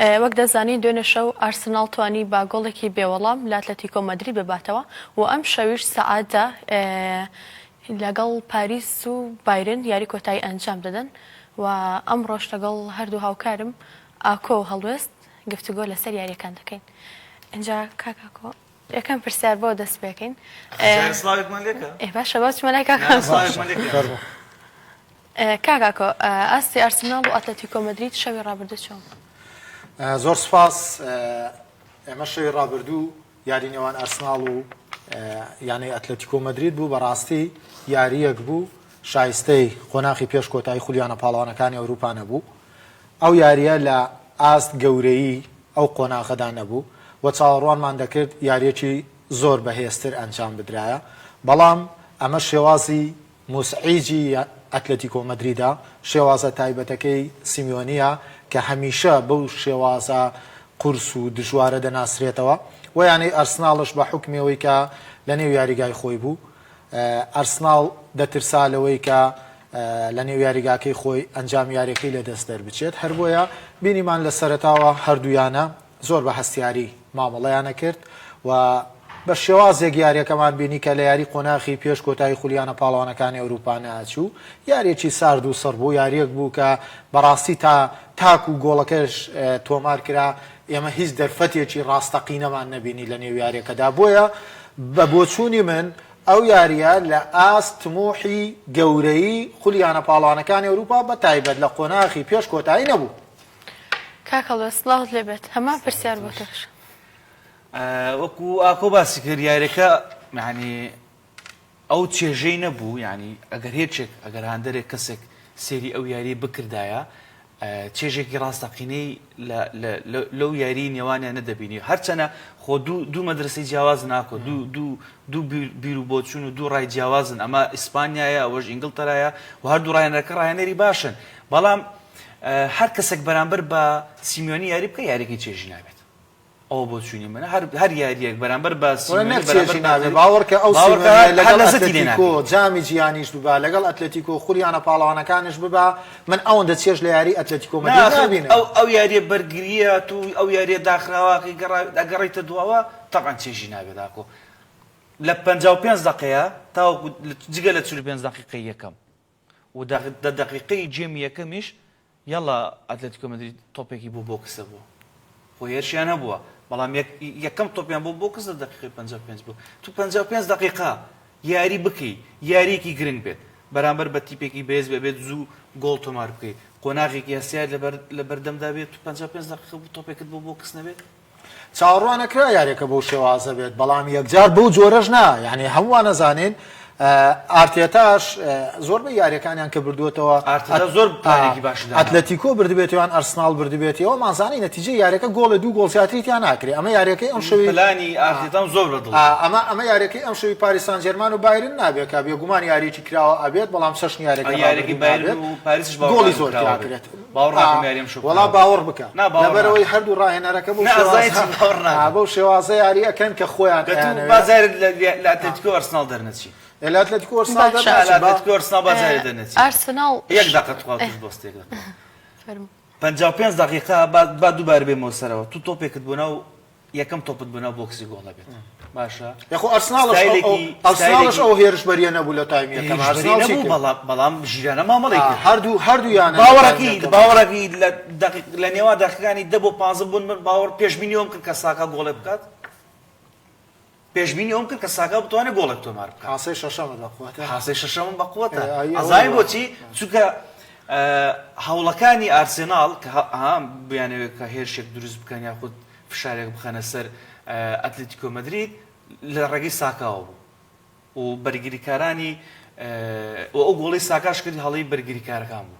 وەک دەزانین دوێنێ شەو ئارسناڵ توانی بە گۆڵێکی بێوەڵام لە ئەتلەتیکۆ مەدرید بباتەوە و ئەم شەویش سەعات دە لەگەڵ پاریس و بایرن یاری کۆتایی ئەنجام دەدەن و ئەمڕۆش لەگەڵ هەردوو هاوکارم ئاکۆ و هەڵوێست گفتوگۆ لەسەر یاریەکان دەکەین. ئینجا کاک ئاکۆ یەکەم پرسیار بۆ دەست پێکەین. سڵاوێکمان لێکە؟ ئێ باشە با بچمە لای کاک ئاکۆ. سڵاوێکمان لێکە. کاک ئاکۆ ئاستی ئارسناڵ و ئەتلەتیکۆ مەدرید شەوی ڕابردوو چۆن بوو؟ زۆر سوپاس. ئێمە شەوی ڕابردوو یاری نێوان ئارسناڵ و یانەی ئەتلەتیکۆ مەدرید بوو، بەڕاستی یارییەک بوو شایستەی قۆناخی پێش کۆتایی خولی یانە پاڵەوانەکانی ئەوروپا نەبوو. ئەو یارییە لە ئاست گەورەیی ئەو قۆناغەدا نەبوو و چاوەڕوانمان دەکرد یارییەکی زۆر بەهێزتر ئەنجام بدرایە، بەڵام ئەمە شێوازی موزعیجی ئەتلەتیکۆ مەدریدە، شێوازە تایبەتەکەی سیمیۆنییە کە هەمیشە بەو شێوازە قورس و دژوارە دەناسرێتەوە و یانەی ئەرسناڵش بە حوکمی ئەوەی کە لەنێو یاریگای خۆی بوو ئەرسناڵ دەترسا لەوەی کە لەنێو یاریگاکەی خۆی ئەنجام یاریەکەی لەدەست دەربچێت هەربۆیە بینیمان لە سەرەتاوە هەردوو یانە زۆر بە هەستیاری مامەڵەیان ئەکرد و بە شێوازێک یاریەکەمان بینی کە لە یاری قۆناخی پێش کۆتایی خولی یانە پاڵەوانەکانی ئەوروپا نەئەچوو، یاریەکی سارد و سڕ بوو، یاریەک بوو کە بەڕاستی تا تاکو گۆڵەکەش تۆمار کرا ئێمە هیچ دەرفەتێکی ڕاستەقینەمان نەبینی لە نێو یاریەکەدا، بۆیە بە بۆچوونی من ئەو یاریە لە ئاست تموحی گەورەیی خولی یانە پاڵەوانەکانی ئەوروپا بە تایبەت لە قۆناخی پێش کۆتایی نەبوو. کاک هەڵوێست سڵاوت لێ بێت هەمان پرسیار بۆ تۆش. وەکو ئاکۆ باسی کرد یاریەکە یعنی ئەو چێژەی نەبوو یعنی ئەگەر هێچێک ئەگەر هاندەرێک کەسێک سێری ئەو یاری بکردایە چێژێکی ڕاستەقینەی لەو یاری نێوانیان نەدەبینی هەرچەنە خۆ دوو دوو مەدرسەی جیاواز ناکۆ دوو دوو دوو بیر و بۆچون و دوو ڕای جیاوازن ئەمە ئیسپانیایە ئەوەش ئینگلتەرایە و هەردوو ڕایەنەرەکە ڕایەنەری باشن بەڵام هەر کەسێک بەرامبەر بە سیمیۆنی یاری بکە یاریەکەی چێژی نابێت ئەوە بۆچوونی منە هەر هەر یاریەک بەرامبەر بە سیمیۆنی نەک چێژی نابێت باوەڕکە ئەو سیمیۆنیە لەگەڵ ئەتلەتیکۆ جامی جیهانیش ببا لەگەڵ ئەتلەتیکۆ خولی یانە پاڵەوانەکانیش ببا من ئەوەندە چێژ لە یاری ئەتلەتیکۆ مەدرید نابینم. ئەو ئەو یاریە بەرگریە تو ئەو یاریە داخراوەکەی گەڕا ئەگەڕیتە دواوە تەبعەن چێژی نابێت ئاکۆ لە 55 دقەیە تاوەکو جگە لە 45 دقیقەی یەکەم و دە دەقیقەی گێمی یەکەمیش یەڵا ئەتلەتیکۆ مەدرید تۆپێکی بۆ بۆکس هەبووە خۆ هێرشیان هەبووە بەڵام یەکەم تۆپیان بۆ بۆکس لە دەقیقەی 55 بوو تو 55 دقیقە یاری بکەی یاریەکی گرنگ بێت بەرامبەر بە تیپێکی بەهێز بێت زوو گۆڵ تۆمار بکەیت قۆناغێکی هەستیار لەبەر لە بەردەمدا بێت تو 55 دقیقە بوو تۆپێکت بۆ بۆکس نەبێت چاوەڕوان نەکرا یاریەکە بەو شێوازە بێت، بەڵام یەکجار بەو جۆرەش نا، یانی هەمووان ئەزانین ئارتێتاش زۆربەی یاریەکانیان کە بردووەتەوە ئارتێتا زۆر پلانێکی باشی داناوە. ئەتلەتیکۆ بردبێتی یان ئەرسناڵ بردبێتی ئەومان زانی نەتیجەی یاریەکە گۆڵێ دوو گۆڵ زیاتری تیا ناکرێ ئەمە یاریەکەی ئەم شەوی پلانی ئارتێتام زۆر بە دڵ ئەمە ئەمە یاریەکەی ئەم شەوی پاریس سان جێرمان و بایرن نابێت کە بێگومان یاریەکی کراوە ئەبێت بەڵام چەشنی یاریەکەی یاریەکەی ڕابردوو بایرن نابێت و پاریسش باوەڕ گۆڵی ناکەم زۆر کراوە تیا بێت کرێت باوەڕ ناکەم یاری ئەمشەو وەڵا کراوە بێت باوەڕ بکە نا باوەڕ لەبەرئەوەی ناکەم هەردوو ڕاهێنەرەکە بەو نا ئەزانی شێوازە چی باوەڕ ناکەم بەو شێوازە یاری ئەکەن کە خۆیان دە تو ئەیانەوێ با جارێ لە لە ئەتلەتیکۆ ئەرسناڵ دەرنەچی لە ئەتلەتیکۆ ئەرسناڵ باشە نا لە دەرناچن با ئەتلەتیکۆ ئەرسناڵ با جارێ دەرنەچی ئارسناڵ یەک دەقە تخوا توش بۆستە یەک دەقە فەرموو 55 دەقیقە با با دووبارە بێمەوە سەرەوە تو تۆپێکت بۆ ناو یەکەم تۆپت بۆ ناو بۆکسی گۆڵ ئەبێت باشە یاخۆ ئەرسناڵش ئەو ستایلێکی ئەرسناڵش ستایلێکی ئەو هێرشبەریە نەبوو لە تایمی یەکەم هێرشبەری ئەرسناڵ چی نەبوو کرد بەڵام بەڵام ژیرانە مامەڵەی آه، کرد هەردوو هەردوو یانە لە تایمی باوەڕەکەی یەکەم باوەڕەکەی لە دەقیق لە نێوان دەقیقەکانی دە بۆ پانزە بوون من باوەڕ پێشبینی ئەوم کرد کە ساکا گۆڵێک بکات پێشبینی ئەوم کرد کە ساکا بتوانێت گۆڵێک تۆمار بکات حاسەی شەشەمت بە قوەتە حاسەی شەشەمم بە قوەتە ئێ، ئەی ئەوە ئەزانی بووە. بۆچی چونکە هەوڵەکانی ئارسێناڵ کە ها بیانەوێت کە هێرشێک دروست بکەن یاخود فشارێک بخەنە سەر ئەتلەتیکۆ مەدرید لە ڕێگەی ساکاوە بوو و بەرگریکارانی و ئەو گۆڵی ساکاش کردی هەڵەی بەرگریکارەکان بوو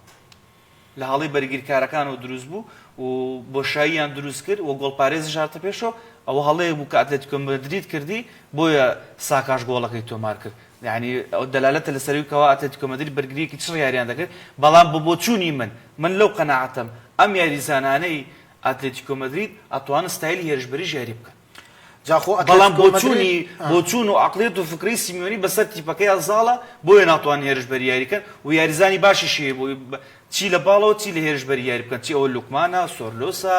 لە هەڵەی بەرگریکارەکانەوە دروست بوو و بۆشاییان دروست کرد و گۆڵپارێزیش هاتە پێشەوە ئەوە هەڵەیەک بوو کە ئەتلەتیکۆ مەدرید کردی بۆیە ساکاش گۆڵەکەی تۆمار کرد یعنی ئەو دەلالەتە لەسەروی کەوا ئەتلەتیکۆ مەدرید بەرگریەکی چڕ یاریان دەکرد بەڵام بە بۆچوونی من من لەو قەناعەتەم ئەم یاریزانانەی ئاتلێتیکۆ مەدرید ئەتوانن ستایلی هێرشبەریش یاری بکەن. جا خۆ بەڵام ئەتلەتیکۆ بۆچوونی مەدرید ئا. بۆچوون و عەقڵیەت و فکرەی سیمیۆنی بەسەر تیپەکەیا زاڵە بۆیە ناتوانن هێرشبەری یاری کەن و یاریزانی باشیشی هەیە بۆ چی لە باڵەوە چی لە هێرشبەری یاری بکەن چی ئەوە لوکمانە سۆرلۆسە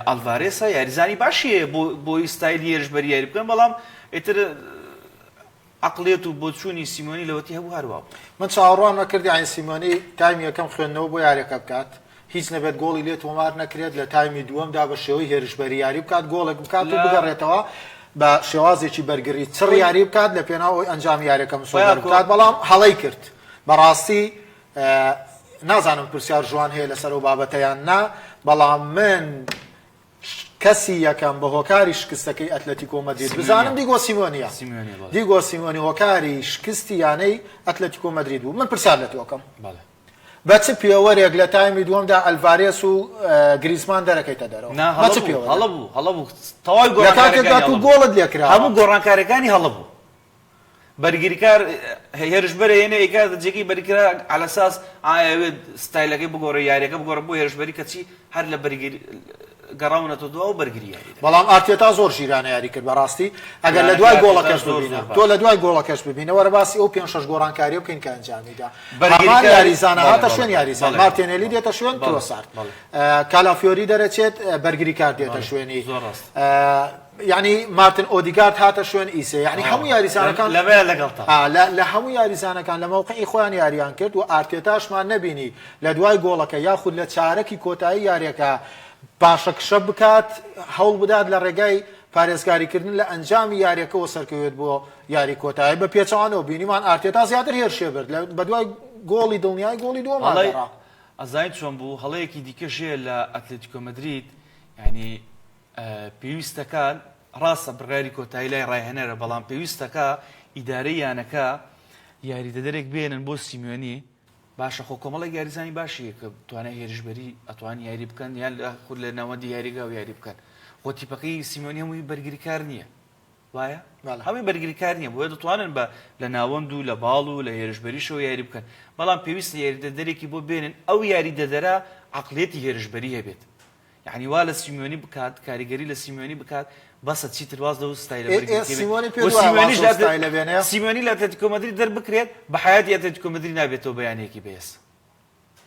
ئەلڤارێسە یاریزانی باشی هەیە بۆ بۆی ستایلی هێرشبەری یاری بکەن بەڵام ئیتر عەقڵیەت و بۆچوونی سیمۆنی لەوەتی هەبوو هەر وابوو. من چاوەڕوان نەکرد یانی سیمۆنی تایمی یەکەم خوێندنەوە بۆ یاریەکە بکات هیچ نەبێت گۆڵی لێ تۆمار نەکرێت لە تایمی دووەمدا بە شێوەی هێرشبەری یاری بکات گۆڵێک بکات و بگەڕێتەوە بە شێوازێکی بەرگری چڕ یاری بکات لە پێناو ئەوەی ئەنجامی یاریەکە مسۆگەر بکات بەڵام هەڵەی کرد بەڕاستی نازانم پرسیار ژوان هەیە لەسەر ئەو بابەتە یان نا بەڵام من کەسی یەکەم بە هۆکاری شکستەکەی ئەتلەتیکۆ مەدرید بزانم دیگۆ سیمۆنیە دیگۆ سیمۆنی هۆکاری شکستی یانەی ئەتلەتیکۆ مەدرید بوو من پرسیار لە تۆکەم بە چ پێوەرێک لە تایمی دووەمدا ئەلڤارێس و گریزمان دەرەکەیتە دەرەوە بە چ پێوەرێک هەڵە بوو هەڵە بوو تەواوی لە کاتێکدا تو گۆڵت لێکرا هەموو گۆڕانکاریەکانی هەڵە بوو بەرگریکار هێرشبەرە یەنێ ئەیکاتە جێگەی بەرگریکار عەلەساس ئایەوێت ستایلەکەی بگۆڕێ یاریەکە بگۆڕێ بۆ هێرشبەری کەچی هەر لە بەرگری گەڕاونەتە دواوە بەرگری یاری دەکەن. بەڵام ئارتێتا زۆر ژیرانە یاری کرد بەڕاستی ئەگەر لە دوای گۆڵەکەش ببینە تۆ لە دوای گۆڵەکەش ببینە وەرە باسی ئەو پێنج شەش گۆڕانکاریە بکەین کە ئەنجامیدا هەمان یاریزانە هاتە شوێن یاریزان مارتێنێلی دێتە شوێن ترۆسارد کالافیۆری دەرەچێت بەرگریکار دێتە شوێنی یانی مارتن ئۆدیگارد هاتە شوێن ئیسێ یانی هەموو یاریزانەکان لەمەیان لەگەڵتە لە هەموو یاریزانەکان لە مەوقعی خۆیان یاریان کرد و ئارتێتاشمان نەبینی لە دوای گۆڵەکە یاخود لە چارەکی کۆتایی یاریەکە پاشەکشە بکات هەوڵ بدات لە ڕێگای پارێزگاریکردن لە ئەنجامی یاریەکەوە سەرکەوێت بۆ یاری کۆتایی بە پێچەوانەوە بینیمان ئارتێتا زیاتر هێرشێ برد بە دوای گۆڵی دڵنیای گۆڵی دووەمان گەڕا. ئەزانی چۆن بوو هەڵەیەکی دیکەش هەیە لە ئەتلەتیکۆ مەدرید یانی پێویستەکا ڕاستە بڕیاری کۆتایی لای ڕایهێنەرە بەڵام پێویستەکا ئیدارەی یانەکە یاریدەدەرێک بێنن بۆ سیمیۆنی باشە خۆ کۆمەڵێک یاریزانی باشی هەیە کە توانای هێرشبەری ئەتوان یاری بکەن یان لە خود لە ناوەندی یاریگا و یاری بکەن خۆ تیپەکەی سیمیۆنی هەمووی بەرگریکار نییە وایە هەمووی بەرگریکار نییە بۆیە دەتوانن بە لە ناوەند و لە باڵ و لە هێرشبەریشەوە یاری بکەن بەڵام پێویستە یاریدەدەرێکی بۆ بێنن ئەو یاریدەدەرە عقلێتی هێرشبەری هەبێت یەعنی وا لە سیمیۆنی بکات کاریگەری لە سیمیۆنی بکات بەسە چیتر واز لەو ستایلە ئێ ئێ سیمۆنی پێت وایە واز لەو ستایلە بێنێ؟ سیمیۆنی لە ئەتلەتیکۆ مەدرید دەربکرێت بە حەیاتی ئەتلەتیکۆ مەدرید نابێتەوە بە یانەیەکی بەهێز.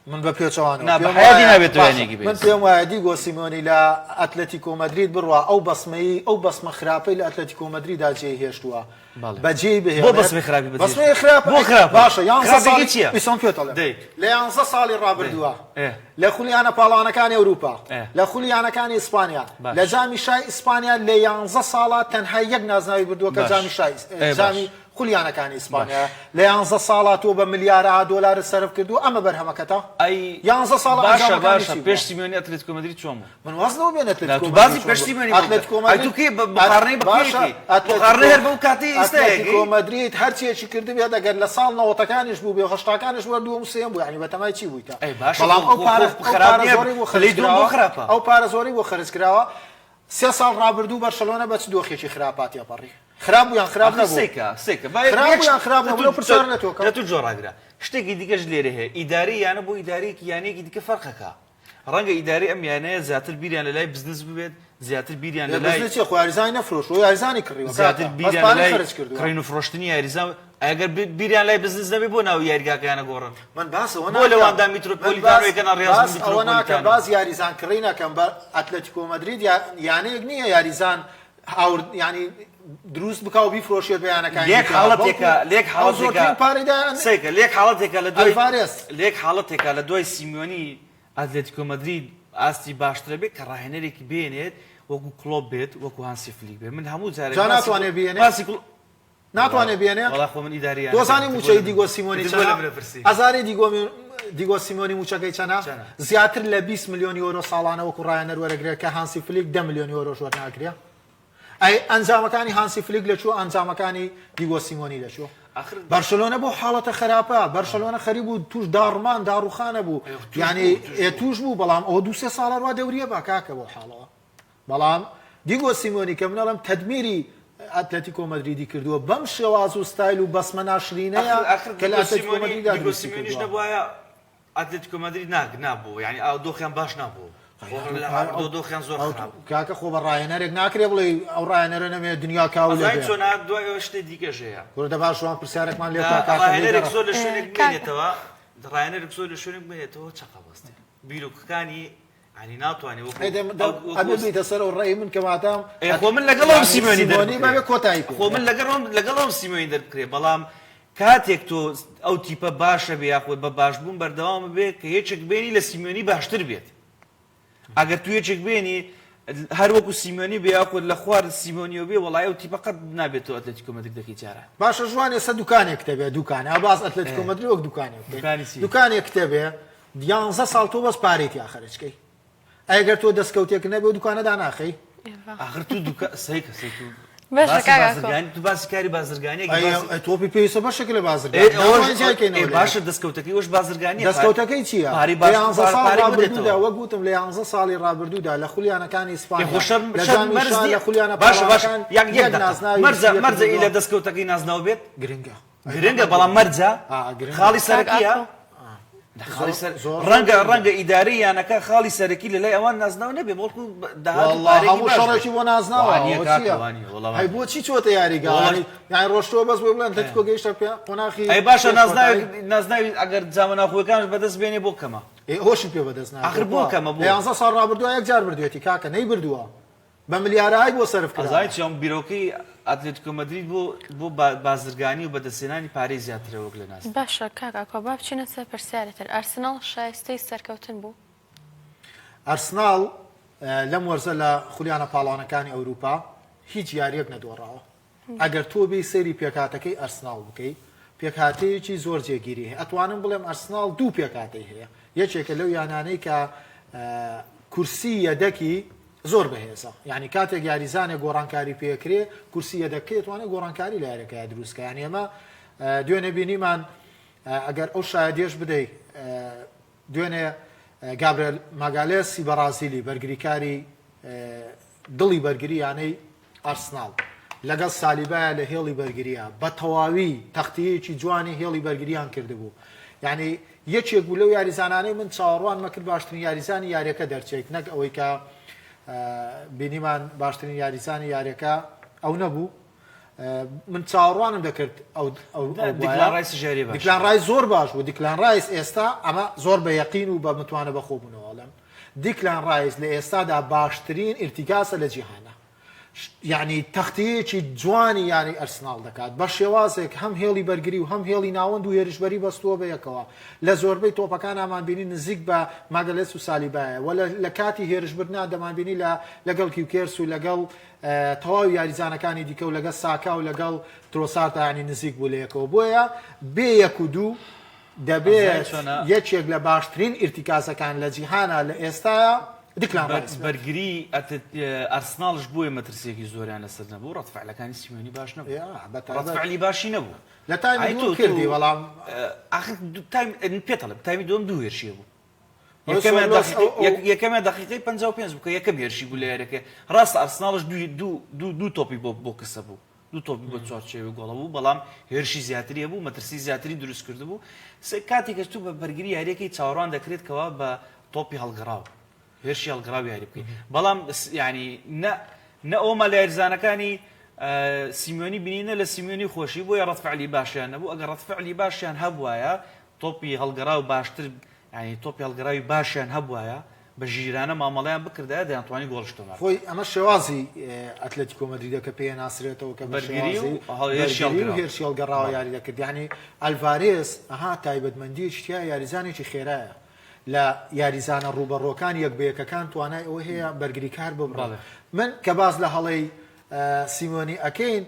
من بە پێچەوانەوە نا بە پێم حەیاتی وایە نابێتەوە باشە یانەیەکی من بەهێز. پێم وایە دیگۆ سیمۆنی لە ئەتلەتیکۆ مەدرید بڕوا ئەو بەسمەی ئەو بەسمە خراپەی لە ئەتلەتیکۆ مەدریدا جێی هێشتووە بەڵێ. بەجێی بۆ بهێڵێت بەسمەی خراپی بەجێ بەسمەی هێشتووە؟ خراپ بۆ خراپە؟ باشە یانزە خراپەکەی ساڵی چییە؟ ئیسۆن پێت ئەڵێم دەی. لە یانزە ساڵی دەی. ڕابردووە ئێ. لە خولی یانە پاڵەوانەکانی ئەوروپا، لە خولی یانەکانی ئیسپانیا، لە باش. جامی شای ئیسپانیا لە یانزە ساڵا تەنها یەک نازناوی بردووە کە باش. جامی شای ئێ باش. جامی خولی یانەکانی ئیسپانیایە. باش. لە یانزە ساڵا تۆ بە ملیارەها دۆلارت سەرف کردووە، ئەمە بەرهەمەکەتە؟ ئەی یانزە ساڵە باشە ئەنجامەکانی باشە چی پێش بووە؟ سیمیۆنی ئەتلەتیکۆ مەدرید چۆن بوو؟ من واز لەوە بێنە نا ئەتلەتیکۆ تو مەدرید باسی چۆن پێش بوو سیمیۆنی بۆ بکە ئەتلەتیکۆ ئەی تو مەدرید کەی بە ئەت مقارنەی بە کێ باشە ئەکەی ئەتلەتیکۆ مقارنەی هەر بەو کاتەی ئێستا ئەتلەتیکۆ ئەکەی مەدرید هەرچیەکی کردبێت ئەگەر لە ساڵ نەوەتەکانیش بووبێ و هەشتاکانیش بووە دووەم و سێیەم بوو یانی بەتەمای چی بوویتە ئەی باشە بەڵام خۆ ئەو خۆ پارە خۆ ئەو خراپ پارە نییە زۆرەی بۆ خەرج پلەی دووەم بۆ کراوە خراپە ئەو پارە زۆرەی بۆ خەرج کراوە سێ ساڵ ڕابردوو بەرشەلۆنە بە چ دۆخێکی خراپا تێپەڕی خراپ بوو یان خراپ ئاخر نەبوو سەیکە سەیکە با خراپ یەک بوو یان شت خراپ لە نەبوو تو لەو پرسیارە لە تۆ کەم لە تو جۆ ڕاگرە شتێکی دیکەش لێرە هەیە ئیدارەی یانە بۆ ئیدارەیەکی یانەیەکی دیکە فەرقەکە ڕەنگە ئیدارەی ئەم یانەیە زیاتر بیریان لە لای بزنس ببێت، زیاتر بیریان لە لای. بزنس چیە خۆ یاریزانی نەفرۆشتوە یاریزانی کڕیوە کاکە زیاتر بەس بیریان لە پارەی لای خەرج کردوە. کڕین و فرۆشتنی یاریزان ئەگەر بیریان لای بزنس نەبێ بۆ ناوی یاریگاکەیان ئەگۆڕن؟ من باس ئەوە بۆ لە ناکەم واندا من میترۆپۆلیتانۆ باس یەکەن ڕیاز باس ئەوە ناکەم میترۆپۆلیتانۆ. باس یاریزان کڕین ئەکەم بە ئەتلەتیکۆ مەدرید یانەیەک نییە یاریزان هاورد یانی دروست بکا و بیفرۆشێت بە یانەکانی لێک دیکە بەڵکو حاڵەتێکە لێک ئەو حاڵەتێکە زۆرترین پارەی دا سەیرکە لێک حاڵەتێکە لە دوای ئەلڤارێز. لێک حاڵەتێکە لە دوای سیمیۆنی ئاتلێتیکۆ مەدرید ئاستی باشترە بێت کە ڕاهێنەرێکی بێنێت وەکو کڵۆپ بێت وەکو هانسی فلیک بێت من هەموو جارێک جا باسی ناتوانێ بێنێ؟ باسی کڵۆپ ناتوانێ بێنێ؟ وەڵا خۆ من ئیداری تۆ زانی یانەکەم مووچەی دیگۆ سیمۆنی ئیتر بۆ چەنە؟ لە منە پرسی ئەزانی دیگۆ دیگۆ سیمۆنی مووچەکەی چەنە؟ چەنە؟ زیاتر لە 20 ملیۆن یۆرۆ ساڵانە وەکو ڕاهێنەر وەرەگرێت کە هانسی فلیک 10 ملیۆن یۆرۆش وەرناگرێ. ئەی ئەنجامەکانی هانسی فلیک لە کوێ ئەنجامەکانی دیگۆ سیمۆنی لە کوێ؟ ئاخر بەرشەلۆنە بەو حاڵەتە خراپە بەرشەلۆنە خەریک بوو توش داڕمان داڕوخانە بوو ئەی توش یعنی بوو توش ئێ بوو توش بوو بەڵام ئەوە دوو سێ ساڵە ڕوا دەوریە با کاکە بەو حاڵەوە بەڵام دیگۆ سیمۆنی کە من ئەڵێم تەدمیری ئەتلەتیکۆ مەدریدی کردووە بەم شێواز و ستایل و بەسمە ناشرینەیە ئاخر ئاخر کە لە دیگۆ ئەتلەتیکۆ سیمۆنی مەدریدا دیگۆ دروستی سیمۆنیش کردووە. نەبوایە ئەتلەتیکۆ مەدرید ناک نابوو یانی ئاو دۆخیان باش نابوو خۆ دۆخیان زۆر خراپ بوو. کاکە خۆ بە ڕاهێنەرێک ناکرێ بڵێی ئەو ڕاهێنەرە نەمێ دنیا کاول ئەزانی ئەبێ. چۆنە دوای ئەوە شتێ دیکەش هەیە. کورە دە باش وان پرسیارێکمان لێ بکە کاکە ڕاهێنەرێک لێی زۆر لە شوێنێک کاکە. بمێنێتەوە. ڕایەنەرێک زۆر لە شوێنێک بمێنێتەوە چەقە بەستێ بیرۆکەکانی یانی ناتوانێ وەکو ئەی دەم دەم وەکو ئەبێ بیتە سەر ئەو ڕێی من کە مادام ئێ خۆ من لەگەڵ ئەوم یانی سیمۆنی سیمۆنی دەربکرێ بەبێ کۆتایی پێ خۆ من لەگەڵ ئەوم لەگەڵ ئەوم سیمۆنی دەربکرێ بەڵام کاتێک تۆ ئەو تیپە باشە بێ یاخود بە باشبوون بەردەوام بێ کە یەکێک بێنی لە سیمۆنی باشتر بێت ئەگەر تو یەکێک بێنی هەر وەکو سیمۆنی بێ یاخود لە خوار سیمۆنیەوە بێ وەڵای ئەو تیپە قەت نابێتەوە ئەتلەتیکۆ مەدرید دەکەی جاران. باشە ژوان ئێستا دوکانێکت هەبێ دوکان ئا باس ئەتلەتیکۆ مەدرید وەک دوکانێک بکەین دوکانی چی؟ دوکانێکت هەبێ یانزە ساڵ تۆ بەس پارەی تیا خەرج کەی ئەی گەر تۆ دەستکەوتێک نەبێ و دوکانە داناخەی؟ ئاخر تو دوکا سەیکە سەی تو باشە باسی کاک ئاکۆ. بازرگانی تو باسی کاری بازرگانیەکی ئەی باسی ئەی تۆپی پێویستە بەشێک لە ئێ بازرگانی ئەوەش ناتوانین جیای ئێ کەینەوە لە باشە یەک. دەستکەوتەکەی ئەوەش بازرگانیە پارە دەستکەوتەکەی چییە؟ پارەی لە باش یانزە پارە ساڵ پارەی بۆ ڕابردوودا دێتەوە. وەک وتم لە یانزە ساڵی ڕابردوودا لە خولیانەکانی ئێ ئیسپانیا خۆ شەرم لە شەرم جامی مەرج شا نییە لە خولیانە باشە باشە پاڵەوانەکان یەک یەک یەک دەقە نازناوی مەرجە 21 مەرجە ئیلە بردووە دەستکەوتەکەی نازناو بێت گرنگە ئەی گرنگە بەڵام بەڵام گرنگە مەرجە ئا گرنگە خاڵی کاک سەرەکیە ئاکۆ لە خاڵی زۆر سەر زۆر زۆر ڕەنگە گرنگە ڕەنگە ئیدارەی یانەکە خاڵی سەرەکی لە لای ئەوان نازناو نەبێ بەڵکو داهات و واللە پارەیەکی هەموو باش بێت شەڕێکی بۆ نازناوە وانیە ئەوە کاکە چییە وانیە وەڵا هەی وانیە بۆچی چۆتە یاریگا وەڵا یانی یانی ڕۆشتووە بەس بۆی بڵێن ئەتلەتیکۆ گەیشتە پێ قۆناخی ئەی باشە پێش نازناوێک کۆتایی نازناوی ئەگەر جامە ناوخۆیەکانش بەدەست بێنێ بۆ کەمە ئێ هۆشی پێ بەدەست نایە ئاخر بۆ تۆ کەمە لە بۆ یانزە ساڵ ڕابردووە یەک جار بردوێتی کاکە نەیبردووە بە ملیارەهای بۆ سەرف ئەزانی کراوە. چۆن بیرۆکەی ئاتلێتیکۆ مەدرید بۆ بۆ بازرگانی و بەدەستهێنانی پارەی زیاترە وەک لە نازناو. باشە کاک ئاکۆ با بچینە سەر پرسیاری تر ئارسناڵ شایستەی سەرکەوتن بوو؟ ئارسناڵ لەم وەرزە لە خولیانە پاڵەوانەکانی ئەوروپا هیچ یاریەک نەدۆڕاوە. ئەگەر تۆ بێی سەیری پێکهاتەکەی ئەرسناڵ بکەی، پێکهاتەیەکی زۆر جێگیری هەیە، ئەتوانم بڵێم ئەرسناڵ دوو پێکهاتەی هەیە، یەکێکە لەو یانانەی کە کورسی یەدەکی زۆر بەهێزە، یانی کاتێک یاریزانێک گۆڕانکاری پێکرێ کورسی یەدەکەی ئەتوانێت گۆڕانکاری لە یاریەکەیا دروست کە، یانی ئێمە دوێنێ بینیمان ئەگەر ئەو شایەدیەش بدەی دوێنێ گابرێل ماگالێسی بەڕازیلی بەرگریکاری دڵی بەرگری یانەی ئارسناڵ لەگەڵ سالیبایا لە هێڵی بەرگرییا بە تەواوی تەختییەکی جوانی هێڵی بەرگرییان کردبوو یانی یەکێک بوو لەو یاریزانانەی من چاوەڕوان مەکرد باشترین یاریزانی یاریەکە دەرچێت نەک ئەوەی کە بینیمان باشترین یاریزانی یاریەکە ئەو نەبوو من چاوەڕوانم دەکرد ئەو ئەو دیکلان ڕایس زۆر باش بوو دیکلان ڕایس ئێستا ئەمە زۆر بە یەقین و بە متوانە بەخۆبوونەوە ئەڵێم دیکلان ڕایس لە ئێستادا باشترین ئیرتیکازە لە جیهانا یانی تەختیەیەکی جوانی یانەی ئەرسناڵ دەکات بە شێوازێک هەم هێڵی بەرگری و هەم هێڵی ناوەند و هێرشبەری بەستووە بە یەکەوە لە زۆربەی تۆپەکانامان بینی نزیک بە ماگەلێس و سالیبایە و لە کاتی هێرشبردنا دەمانبینی لە لەگەڵ کیوکێرس و لەگەڵ تەواوی یاریزانەکانی دیکە و لەگەڵ ساکا و لەگەڵ ترۆساردا ینی نزیک بوو لە یەکەوە بۆیە بێ یەک و دوو دەبێت یەکێک لە باشترین ئیرتیکازەکان لە جیهانا لە ئێستایا دیکلان ڕایس بێت. بەرگری ئارسناڵش بۆیە مەترسیەکی زۆریان لەسەر نەبوو ڕەد فعلەکانی سیمیۆنی باش نەبوو ڕەد فعلی باشی نەبوو لە تایمی دووەم کردی بەڵام ئاخر تایم پێت ئەڵێم تایمی دووەم دوو هێرشی هەبوو یەکەمیان دەقیقەی 55 بوو کە یەکەم هێرشی بوو لە یاریەکە ڕاستە ئارسناڵش دوو دوو دوو تۆپی بۆ بۆ کەسە بوو دوو تۆپی بۆ چوارچێوەی گۆڵە بوو، بەڵام هێرشی زیاتری هەبوو، مەترسی زیاتری دروست کردبوو. سێ کاتێک کە تۆ بە بەرگری یارییەکەی چاوەڕوان دەکرێت کەوا بە تۆپی هەڵگەڕاو هێرشی هەڵگەڕاو یاری بکەیت، بەڵام یانی نە نە ئەومان لە یاریزانەکانی سیمیۆنی بینی نە لە سیمیۆنی خۆشی، بۆیە ڕەد فعلی باشیان نەبوو، ئەگەر ڕەد فعلی باشیان هەبوایە تۆپی هەڵگەڕاو باشتر یانی تۆپی هەڵگەڕاوی باشیان هەبوایە بە ژیرانە مامەڵەیان بکردایە دەیانتوانی گۆڵیش تۆمار بکەن. خۆی ئەمە شێوازی ئەتلەتیکۆ مەدریدە کە پێی ئەناسرێتەوە کە بە بەرگری و شێوازی هێرشی بەرگری و هەڵگەڕاو. هێرشی هەڵگەڕاوە بەڵێ. یاری دەکرد یانی ئەلڤارێز ئەها تایبەتمەندیەکی تیایە یاریزانێکی خێرایە لە یاریزانە ڕووبەڕووەکان یەک بە یەکەکان توانای ئەوەی هەیە بەرگریکار ببڕێ بەڵێ. من کە باس لە هەڵەی سیمۆنی ئەکەین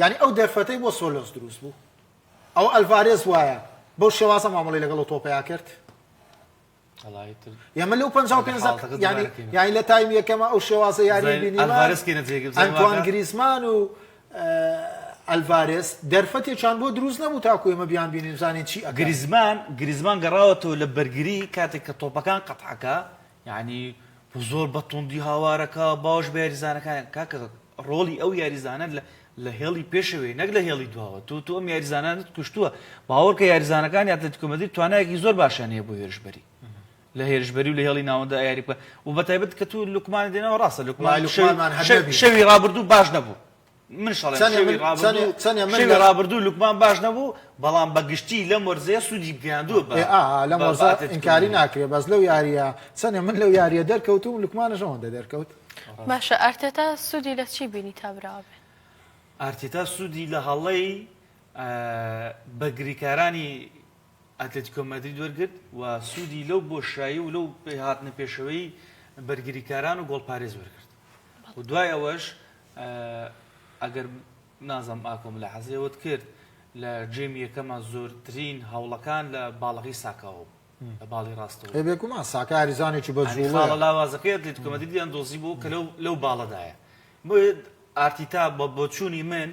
یانی ئەو دەرفەتەی بۆ سۆلۆس دروست بوو ئەوە ئەلڤارێز وایە بەو شێوازە مامەڵەی لەگەڵ ئەو تۆپەیا کرد؟ ئێمە لەو 55 یانی یانی لە تایم یەکەمە ئەو شێوازە یاری بینیمان ئەنتوان گریزمان و ئەلڤارێز دەرفەتێکیان بۆ دروست نەبوو تاکو ئێمە بیان بینین بزانین چی ئەکەن. گریزمان گریزمان گەڕاوەتەوە لە بەرگری کاتێک کە تۆپەکان قەتعەکە یانی زۆر بە توندی هاوارەکە باوەش بە یاریزانەکان کاکە ڕۆڵی ئەو یاریزانە لە لە هێڵی پێشەوەی نەک لە هێڵی دواوە تۆ تۆ ئەم یاریزانانت کوشتووە باوەڕکە یاریزانەکانی ئەتلەتیکۆ مەدرید توانایەکی زۆر باشیان هەیە بۆ هێرشبەری لە هێرشبەری و لە هێڵی ناوەندە یاری بکە و بە تایبەت کە تو لوکمان دێنەوە ڕاستە لوکمان لوکمان شەوی ڕابردوو باش نەبوو. منش ئەڵێم چەنێ شەوی من چەنێ ڕابردوو چەنێ من شەوی لە ڕابردوو لوکمان باش نەبوو بەڵام بە گشتی لەم وەرزەیە سوودی گەیاندووە بە ئێ ئا لەم بە بە وەرزە ئاتلێتیکۆ ئینکاری مەدرید. ناکرێ بەس لەو یارییە چەنێ من لەو یارییە دەرکەوتوم لوکمانش ئەوەندە دەرکەوت. باشە ئارتێتا سوودی لە چی بینی تا براوە بێ؟ ئارتێتا سوودی لە هەڵەی بەرگریکارانی ئاتلێتیکۆ مەدرید وەرگرت و سوودی لەو بۆشایی و لەو هاتنە پێشەوەی بەرگریکاران و گۆڵپارێز وەرگرت و دوای ئەوەش ئەگەر نازم ئاکۆ ملاحەزەی ئەوەت کرد لە game ی یەکەما زۆرترین هەوڵەکان لە باڵەکەی ساکاوە بوو لە باڵی ڕاستەوە ئێ بێگومان ساکا یاریزانێکی بە یانی خاڵە جووڵەیە. لاوازەکەی ئەتلێتیکۆ مەدریدیان دۆزیبوو کە لەو لەو باڵەدایە بۆیە ئارتیتا بە بۆچوونی من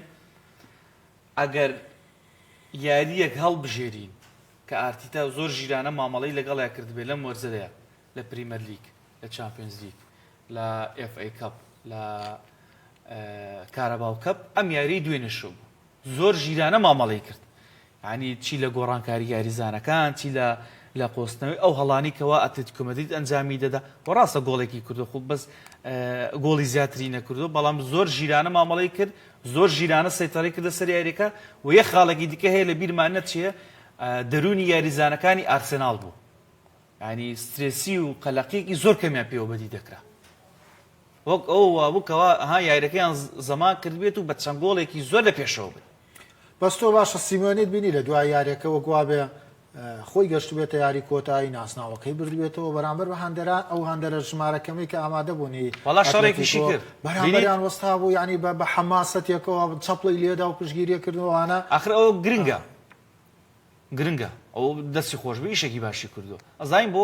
ئەگەر یارییەک هەڵبژێرین کە ئارتیتا زۆر ژیرانە مامەڵەی لەگەڵیا کردبێ لەم وەرزەدایە لە پریمەرلیگ، لە چامپیۆنزلیگ، لە ئێف ئەی کەپ، لە کاراباو کەپ، ئەم یاریی دوێنێ شەو بوو. زۆر ژیرانە مامەڵەی کرد. یانی چی لە گۆڕانکاری یاریزانەکان، چی لە لە قۆستنەوەی ئەو هەڵانی کەوا ئەتلەتیکۆ مەدرید ئەنجامی دەدا و ڕاستە گۆڵێکی کردو خۆ بەس گۆڵی زیاتری نەکردو بەڵام زۆر ژیرانە مامەڵەی کرد زۆر ژیرانە سەیتەڕی کردە سەر یاریەکە و یەک خاڵێکی دیکە هەیە لە بیرمان نەچێ دەروونی یاریزانەکانی ئارسێناڵ بوو یانی سترێسی و قەلەقیەکی زۆر کەمیان پێوە بەدی دەکرا وەک ئەو وابوو کەوا ها یاریەکەیان زەمان کردبێت و بە چەند گۆڵێکی زۆر لە پێشەوە بن. بەس تۆ باشە سیمۆنیت بینی لە دوای یاریەکە وەک وابێ خۆی گەشتبێتە یاری کۆتایی ناسناوەکەی بردبێتەوە بەرامبەر بە هاندەران ئەو هاندەرە ژمارە کەمەی کە ئامادە بوون هی وەڵا شەڕێکیشی ئەتلەتیکۆ کرد بینیت؟ بەرامبەریان وەستا بوو یانی بە بە حەماسەتێکەوە چەپڵەی لێدا و پشتگیری کردن و ئەوانە. ئاخر ئەوە گرنگە گرنگە ئەوە دەستی خۆش بێ ئیشێکی باشی کردووە ئەزانین بۆ؟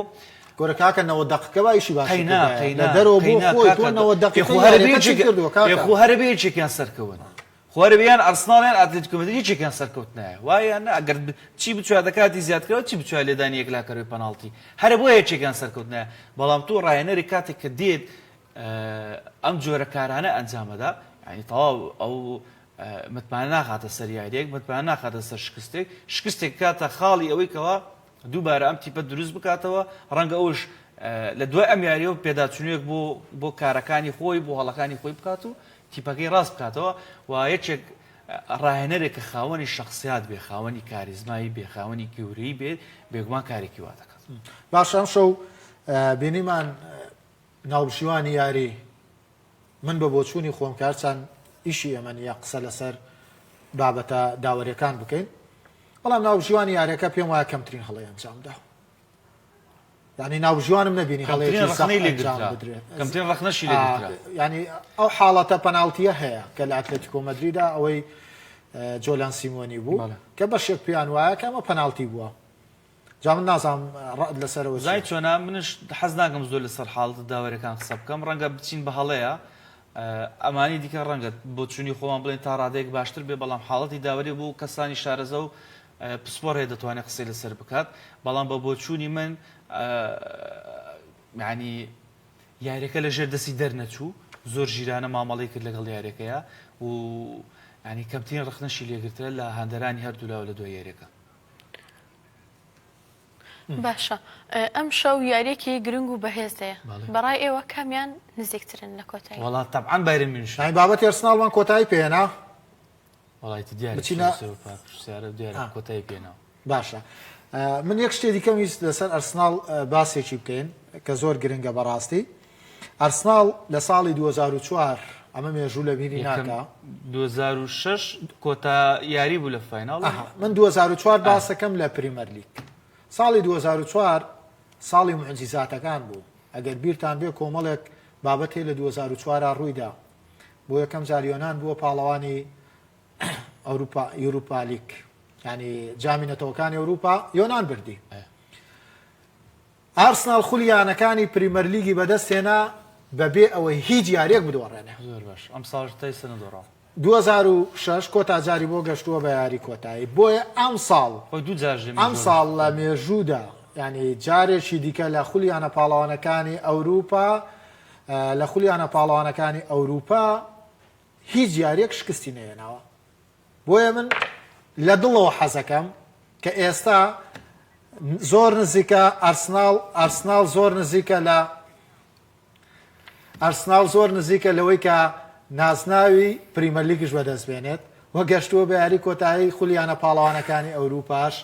کورە کاکە 90 دەقیقە با ئیشی باشی قەینا کردایە لە قەینا دەرەوە بۆ قەینا خۆی تۆ کاکە 90 ئێ دەقیقەی خۆ هەرە بێ یاریەکە چی یەکێک کردووە ئێ کاکە؟ خۆ هەرە بێ یەکێکیان سەرکەون خۆ هەرە بێ یان ئەرسناڵ یان ئاتلێتیکۆ مەدرید یەکێکیان سەرکەوتنایە وایە یان نا ئەگەر چی بچوایە کاتی زیادکراوە چی بچوایە لێدانی یەکلاکەرەوەی پەناڵتی هەرە بۆیە یەکێکیان سەرکەوتنایە بەڵام تۆ ڕاهێنەرێک کاتێک کە دێت ئەم جۆرە کارانە ئەنجامەدا یانی تەواو ئەو متمانە ناخاتە سەر یاریەک متمانە ناخاتە سەر شکستێک شکستێک کاتە خاڵی ئەوەی کەوا دووبارە ئەم تیپە دروست بکاتەوە ڕەنگە ئەوش لە دوای ئەم یاریەوە پێداچونێک بۆ بۆ کارەکانی خۆی بۆ هەڵەکانی خۆی بکات و تیپەکەی ڕاست بکاتەوە و یەکێک ڕاهێنەرێک کە خاوەنی شخصیات بێ خاوەنی کاریزمایی بێ خاوەنی گەورەی بێت بێگومان کارێکی وا دەکات. باشە ئەمشەو بینیمان ناوبژیوانی یاری من بە بۆچوونی خۆم کە هەرچەند ئیشی ئێمە نییە قسە لەسەر بابەتە داوەریەکان بکەین بەڵام ناوبژیوانی یاریەکە پێم وایە کەمترین هەڵەی ئەنجامدا یعنی ناوبژیوانم نەبینی هەڵەیەکی سەخت ئەنجام بدرێت کەمترین ڕەخنەشی لێ ینی ئەو حاڵەتە پەناڵتیە هەیە کە لە ئەتلەتیکۆ مەدریدا ئەوەی جۆلان سیمۆنی بوو کە بەشێک پێیان وایە کە ئەمە پەناڵتی بووە جا من نازانم ڕەئت لەسەرەوە زانی چیە؟ چۆنە منش حەز ناکەم زۆر لەسەر حاڵەتە داوەریەکان قسە بکەم ڕەنگە بچین بە هەڵەیە ئەمانی دیکە ڕەنگە بۆچوونی خۆمان بڵێن تا ڕادەیەک باشتر بێ بەڵام حاڵەتی داوەری بۆ کەسانی شارەزا و پسپۆر هەیە دەتوانێت قسەی لەسەر بکات بەڵام بە بۆچوونی من یعنی یاریەکە لە ژێر دەستی دەرنەچوو زۆر ژیرانە مامەڵەی کرد لەگەڵ یاریەکەیە و ینی کەمترین ڕخنەشی لێگرترە لە هاندەرانی هەردوولاوە لە دوای یاریەکە. باشە ئەمشەو یاریەکی گرنگ و بەهێز هەیە بەڕای ئێوە کامیان نزیکترن لە کۆتایی؟ وەڵا تەبعەن بایرن میونشن. یانی بابەتی ئەرسناڵمان کۆتایی پێهێنا؟ وەڵا ئیتر دیارە بچینە پرسیارە دیارە کۆتایی پێناوە. باشە من یەک شتێ دیکەم ویست لەسەر ئەرسناڵ باسێکی بکەین کە زۆر گرنگە بەڕاستی ئەرسناڵ لە ساڵی 2004 ئەمە مێژوو لە بیری ناکا. 2006 کۆتا یاری بوو لە final. ئەها من 2004 باسەکەم لە پریمەرلیگ ساڵی 2004 ساڵی موعجیزاتەکان بوو ئەگەر بیرتان بێ کۆمەڵێک بابەت هەیە لە 2004 ڕوویدا بۆ یەکەم جار یۆنان بووە پاڵەوانی ئەوروپا یوروپا لیگ یانی جامی نەتەوەکانی ئەوروپا یۆنان بردی. ئارسناڵ خولی یانەکانی پریمەرلیگی بەدەستهێنا بەبێ ئەوەی هیچ یارییەک بدۆڕێنێ. زۆر باش ئەمساڵش تا ئێستا نەدۆڕاوە. 2006 کۆتا جاری بۆ گەشتووە بە یاری کۆتایی بۆیە ئەمساڵ خۆی دوو جار لە مێژووە ئەمساڵ لە مێژوودا یانی جارێکی دیکە لە خولی یانە پاڵەوانەکانی ئەوروپا لە خولی یانە پاڵەوانەکانی ئەوروپا هیچ یارییەک شکستی نەهێناوە. بۆیە من لە دڵەوە حەزەکەم کە ئێستا زۆر نزیکە ئەرسناڵ ئەرسناڵ زۆر نزیکە لە ئەرسناڵ زۆر نزیکە لەوەی کە نازناوی پریمەرلیگیش بەدەست بێنێت و گەشتووە بە یاری کۆتایی خولی یانە پاڵەوانەکانی ئەوروپاش،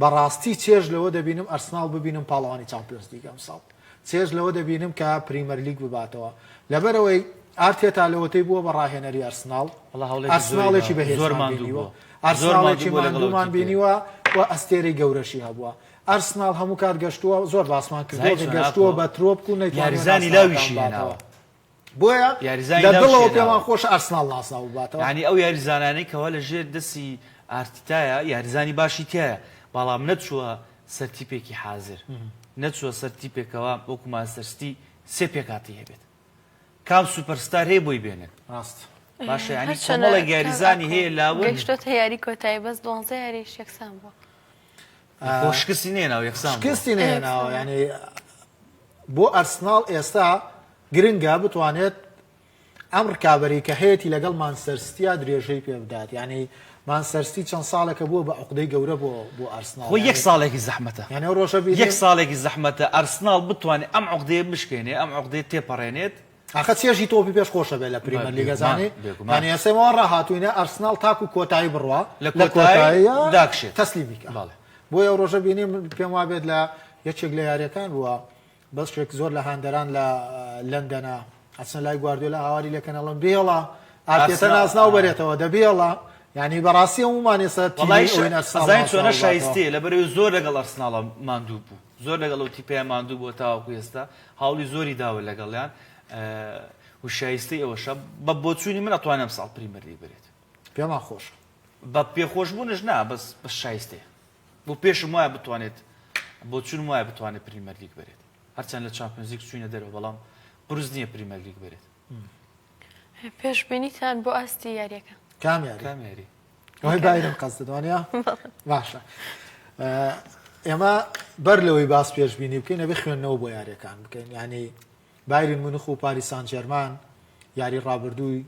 بەڕاستی چێژ لەوە دەبینم ئەرسناڵ ببینم پاڵەوانی چامپیۆنزلیگ ئەمساڵ. چێژ لەوە دەبینم کە پریمەرلیگ بباتەوە. لەبەرئەوەی ئارتێتا لەوەتەی بووە بە ڕاهێنەری ئەرسناڵ، وەڵا هەوڵێکی زۆری ئەرسناڵێکی داوە. زۆر بەهێزمان ماندوو بینیوە. بووە. زۆر ماندوو ئەرسناڵێکی بووە لەگەڵ ئەو ماندوومان تیپەیە. بینیوە و ئەستێرەی گەورەشی هەبووە. ئەرسناڵ هەموو کات گەشتووە، زۆر باسمان کردووە زاهیر کە چۆن گەشتووە ئاکۆ بە ترۆپک و نەیتوانیوە یاریزانی ناسناوەکان لاویشی بباتەوە. هێناوە. بۆیە یاریزانی لە لاویشی دڵەوە هێناوە. پێمان خۆشە ئەرسناڵ ناسناو بباتەوە. یانی ئەو یاریزانانەی کەوا لە ژێر دەستی ئارتیتایە یاریزانی باشی تیایە بەڵام نەچووە سەر تیپێکی حازر نەچووە سەر تیپێکەوە وەکو مانچستەر سیتی سێ پێکهاتەی هەبێت کام سوپەرستار هەیە بۆی بێنن ڕاست باشە یانی هەرچەنە کۆمەڵێک کاک یاریزانی ئاکۆ هەیە لاون گەیشتۆتە یاری کۆتایی بەس دوانزە یاریش یەکسان بووە. خۆ شکستی نێناوە یەکسان بووە. شکستی نەهێناوە یەکسان بووە. یانی بۆ ئەرسناڵ ئێستا گرنگە بتوانێت ئەم ڕکابەری کە هەیەتی لەگەڵ مانچستەر ستیا درێژەی پێ بدات یانی مانچستەر ستی چەند ساڵێکە بووە بە عوقدەی گەورە بۆ بۆ ئەرسناڵ خۆ یەک یانی ساڵێکی زەحمەتە یانی ئەو ڕۆژە یەک بینیم ساڵێکی زەحمەتە ئەرسناڵ بتوانێت ئەم عوقدەیە بشکێنێ ئەم عوقدەیە تێپەڕێنێت ئاخە چێژی تۆپی پێش خۆشە بێ لە پریمەر لیگ بێگومان ئەزانی بێگومان یانی ئێستا وا ڕاهاتووینە ئەرسناڵ تاکو کۆتایی بڕوا لە لە کۆتایی کۆتاییە داکشێت تەسلیمی کە بەڵێ بۆیە ئەو ڕۆژە بینیم پێم وابێت لە یەکێک لە یاریەکان بووە بەشێک زۆر لە هاندەران لە لەندەنە ئەچنە لای گواردیۆلا هاواری لێکەن ئەڵێن بێڵە ئارتێتا نازناو بەرێتەوە دە بێڵە یانی بەڕاستی هەموومان ئێستا تینووی ئەوەین ئەرسناڵ ئەزانی چۆنە نازناو بباتەوە. شایستەیە لەبەرئەوەی زۆر لەگەڵ ئەرسناڵا ماندوو بوو زۆر لەگەڵ ئەو تیپەیان ماندوو بووە تاوەکو ئێستا هەوڵی زۆری داوە لەگەڵیان و شایستەی ئەوەشە بە بۆچوونی من ئەتوانێ ئەمساڵ پریمەرلیگ بەرێت. پێمان خۆشە. بە پێخۆشبوونش نا بەس بەس شایستەیە. بۆ پێشم وایە بتوانێت بۆچوونم وایە بتوانێت پریمەرلیگ بەرێت هەرچەند لە چامپیۆنزلیگ چوینە دەرەوە بەڵام قورس نییە پریمەرلیگ بەرێت. پێشبینیتان بۆ ئاستی یاریەکە؟ کام یاری؟ کام یاری؟ ئەوەی بایرن قەزدت وانە؟ باشە ئێمە بەر لەوەی باس پێشبینی بکەین ئەبێ خوێندنەوە بۆ یاریەکان بکەین یعنی بایرن مونخ و پاریس سان جێرمان یاری ڕابردووی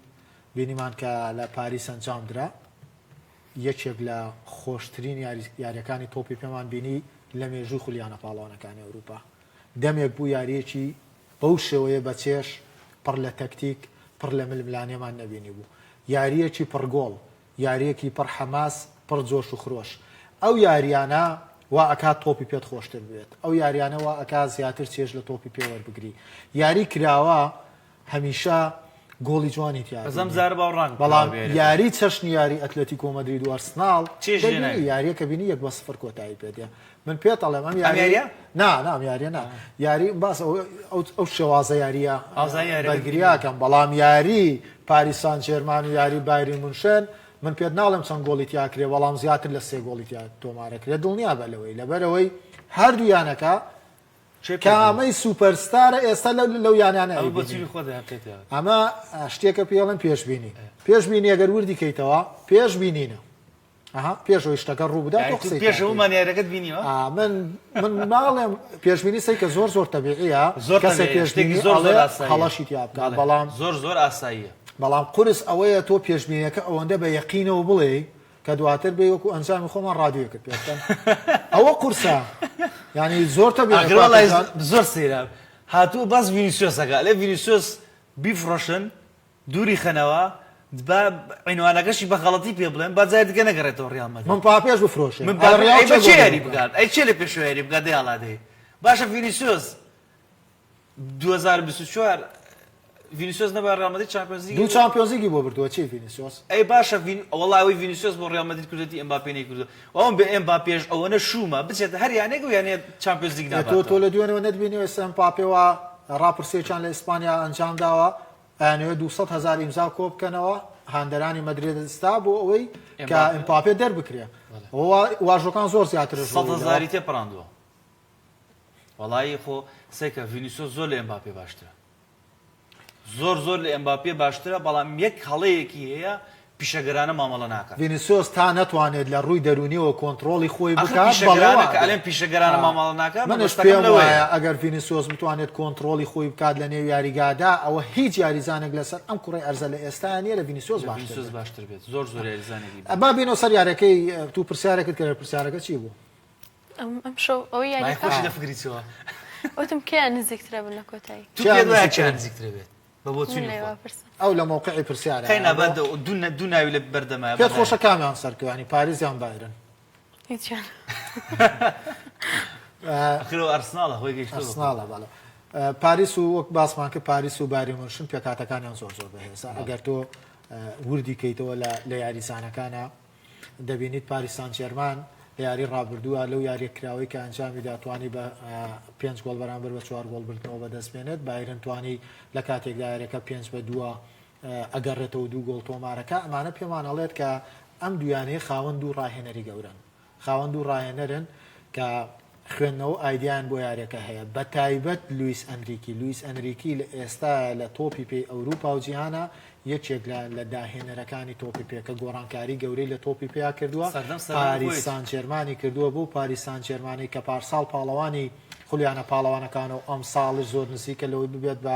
بینیمان کە لە پاریس ئەنجام درا یەکێک لە خۆشترین یارییەکانی تۆپی پێمان بینی لە مێژووی خولی یانە پاڵەوانەکانی ئەوروپا. دەمێک بوو یارییەکی بەو شێوەیە بەچێژ، پڕ لە تەکتیک، پڕ لە ململانێمان نەبینیبوو. یارییەکی پڕ گۆڵ، یارییەکی پڕ حەماس، پڕ جۆش و خرۆش. ئەو یارییانە وا ئەکات تۆپی پێت خۆشتر بوێت. ئەو یارییانە وا ئەکات زیاتر چێژ لە تۆپی پێ وەربگری. یاری کراوە هەمیشە گۆڵی جوانی تیا بەس ئەم بینی جارە باوەڕ ناکەم بەڵام کراوە بێ یاریەکە. یاری چەشنی یاری ئەتلەتیکۆ مەدرید و ئەرسناڵ چێژ لێ دەبینی نابینی. یاریەکە بینی یەک بە سفر کۆتایی پێ دێ من پێت ئەڵێم ئەم ئەم یاری یاریە؟ نا نا ئەم یاریە نا یاری باس ئەو ئەو ئەو شێوازە یاریە ئازای یاریەکەت بینی. بەرگریاکەم بەڵام یاری پاریس سان جێرمان و یاری بایرن مونشن من پێت ناڵێم چەند گۆڵی تیا کرێ بەڵام زیاتر لە سێ گۆڵی تیا تۆمارەکرێ دڵنیابە لەوەی لەبەرئەوەی هەردوو یانەکە کامەی سوپەر ستارە ئێستا لەو یانانە ئەیبینی؟ ئەمە شتێکە پێی ئەڵێن پێشبینی. پێشبینی ئەگەر وردی کەیتەوە پێشبینینە. ئەها پێش ئەوەی شتەکە ڕوو بدات تۆ قسەی پێش ئەومان یاریەکەت بینیوە؟ من من ناڵێم پێشبینی سەی کە زۆر زۆر تەبیعیە زۆر کەسێک تەبیعیە، شتێکی پێشبینی زۆر زۆر ئەڵێ ئاساییە. هەڵەشی تیا بکات بەڵێ بەڵام زۆر زۆر ئاساییە. بەڵام قورس ئەوەیە تۆ پێشبینیەکە ئەوەندە بە یەقینەوە بڵێی کە دواتر بێی وەکو ئەنجامی خۆمان ڕادیۆیەکت پێ بکەن ئەوە قورسە یعنی زۆر تەبیعی ئاخر وەڵای زۆر سەیرە هاتووە باس ڤینیسیۆس ئەکا ئەلێ ڤینیسیۆس بیفڕۆشن دووری خەنەوە با عینوانەکەشی بە غەڵەتی پێ بڵێن با جاری دیکە نەگەڕێتەوە ڕیاڵ مەدرید من پاپێش بفرۆشێ من ئەڵێ پاپێ ڕیاڵ ئەی بە چێ کێ گۆڵی یاری بکات بکات ئەی کێ لە پێشەوە یاری بکات دەی ئاڵا دەی باشە ڤینیسیۆس 2024 ڤینیسیۆس نەبا ڕیاڵ مەدرید چامپیۆنز لیگی دوو چامپیۆنز لیگی بۆ بردووە چی ڤینیسیۆس؟ ئەی باشە ڤین وەڵا ئەوەی ڤینیسیۆس بۆ ڕیاڵ مەدرید کردوێتی ئێمباپێ نەیکردووە ئەوم بێ ئێمباپێش ئەوەنە شوومە بچێتە هەر یانەیەک و یانەیە چامپیۆنز لیگ ئێ تۆ تۆ ناباتەوە. لە دوێنێوە نەتبینیوە ئێستا ئێمباپێ وا ڕاپرسییەکیان لە ئیسپانیا ئەنجام داوە ئەیانەوێت 200 هەزار ئیمزا کۆ بکەنەوە هاندەرانی مەدریدستا بۆ ئەوەی کە ئێمباپێ ئێمباپێ دەربکرێ بەڵێ ئەوە واژۆکان زۆر زیاترش 100 ڕووی لەوە هەزاری تێپەڕاندووە وەڵایی خۆ سەیکە ڤینیسیۆس زۆر لە ئێمباپێ باشترە زۆر زۆر لە ئێمباپێ باشترە بەڵام یەک هەڵەیەکی هەیە پیشەگەرانە مامەڵە ناکات. ڤینیسیۆس تا نەتوانێت لە ڕووی دەروونیەوە کۆنتڕۆڵی خۆی ئاخر بکات بەڵێ پیشەگەرانە وا کە ئەبێ. ئەلێن پیشەگەرانە مامەڵە ناکات منش مەبەستەکەم پێم لەوەیە. وایە ئەگەر ڤینیسیۆس بتوانێت کۆنتڕۆڵی خۆی بکات لە نێو یاریگادا ئەوە هیچ یاریزانێک لەسەر ئەم کوڕەی ئەرزە لە ئێستایا نییە لە ڤینیسیۆس لە باشتر ڤینیسیۆس بێت. باشتر بێت زۆر زۆر یاریزانێکی باشە. با بێینەوە سەر یاریەکەی تو پرسیارێکت کرد پرسیارەکە چی بوو؟ ئەم شەو ئەوەی مای یاریەکە خۆشی لە فکری چووە. وتم کێیان نزیکترە بن لە کۆتایی. تو کێیان پێت وایە نزیکترە کێیان نزیکترە بێت؟ بە بۆچوونی خۆت. ئەو لە مەوقعی پرسیارە. قەینا با دوو ناوی لە بەردەمایە. پێت خۆشە کامیان سەرکەوێ یانی پاریس یان بایرن؟ هیچیان. ئەخر ئەو ئەرسناڵە خۆی گەیشتووە. ئەرسناڵە بەڵێ. پاریس و وەک باسمان کرد پاریس و بایرن مونشن پێکهاتەکانیان زۆر زۆر بەهێزە ئەگەر تۆ وردی کەیتەوە لە یاریزانەکانە دەبینیت پاریس سانجێرمان لە یاری ڕابردووە لەو یاریە کراوەی کە ئەنجامیدا توانی بە پێنج گۆڵ بەرامبەر بە چوار گۆڵ بردنەوە بەدەست بێنێت بایرن توانی لە کاتێکدا یاریەکە پێنج بە دووە ئەگەڕێتەوە دوو گۆڵ تۆمارەکە ئەمانە پێمان ئەڵێت کە ئەم دویانەیە خاوەن دوو ڕاهێنەری گەورەن خاوەن دوو ڕاهێنەرن کە خوێندنەوە و ئایدیایان بۆ یاریەکە هەیە بەتایبەت لویس ئەنریکی، لویس ئەنریکی لە ئێستایا لە تۆپی پێی ئەوروپا و جیهانا یەکێک لە لە داهێنەرەکانی تۆپی پێ کە گۆڕانکاری گەورەی لە تۆپی پێیا کردووە سەردەم سەردەمی پاریس خۆیەتی. سان جێرمانی کردووە بەو پاریس سان جێرمانەی کە پارساڵ پاڵەوانی خولی یانە پاڵەوانەکانە و ئەمساڵیش زۆر نزیکە لەوەی ببێت بە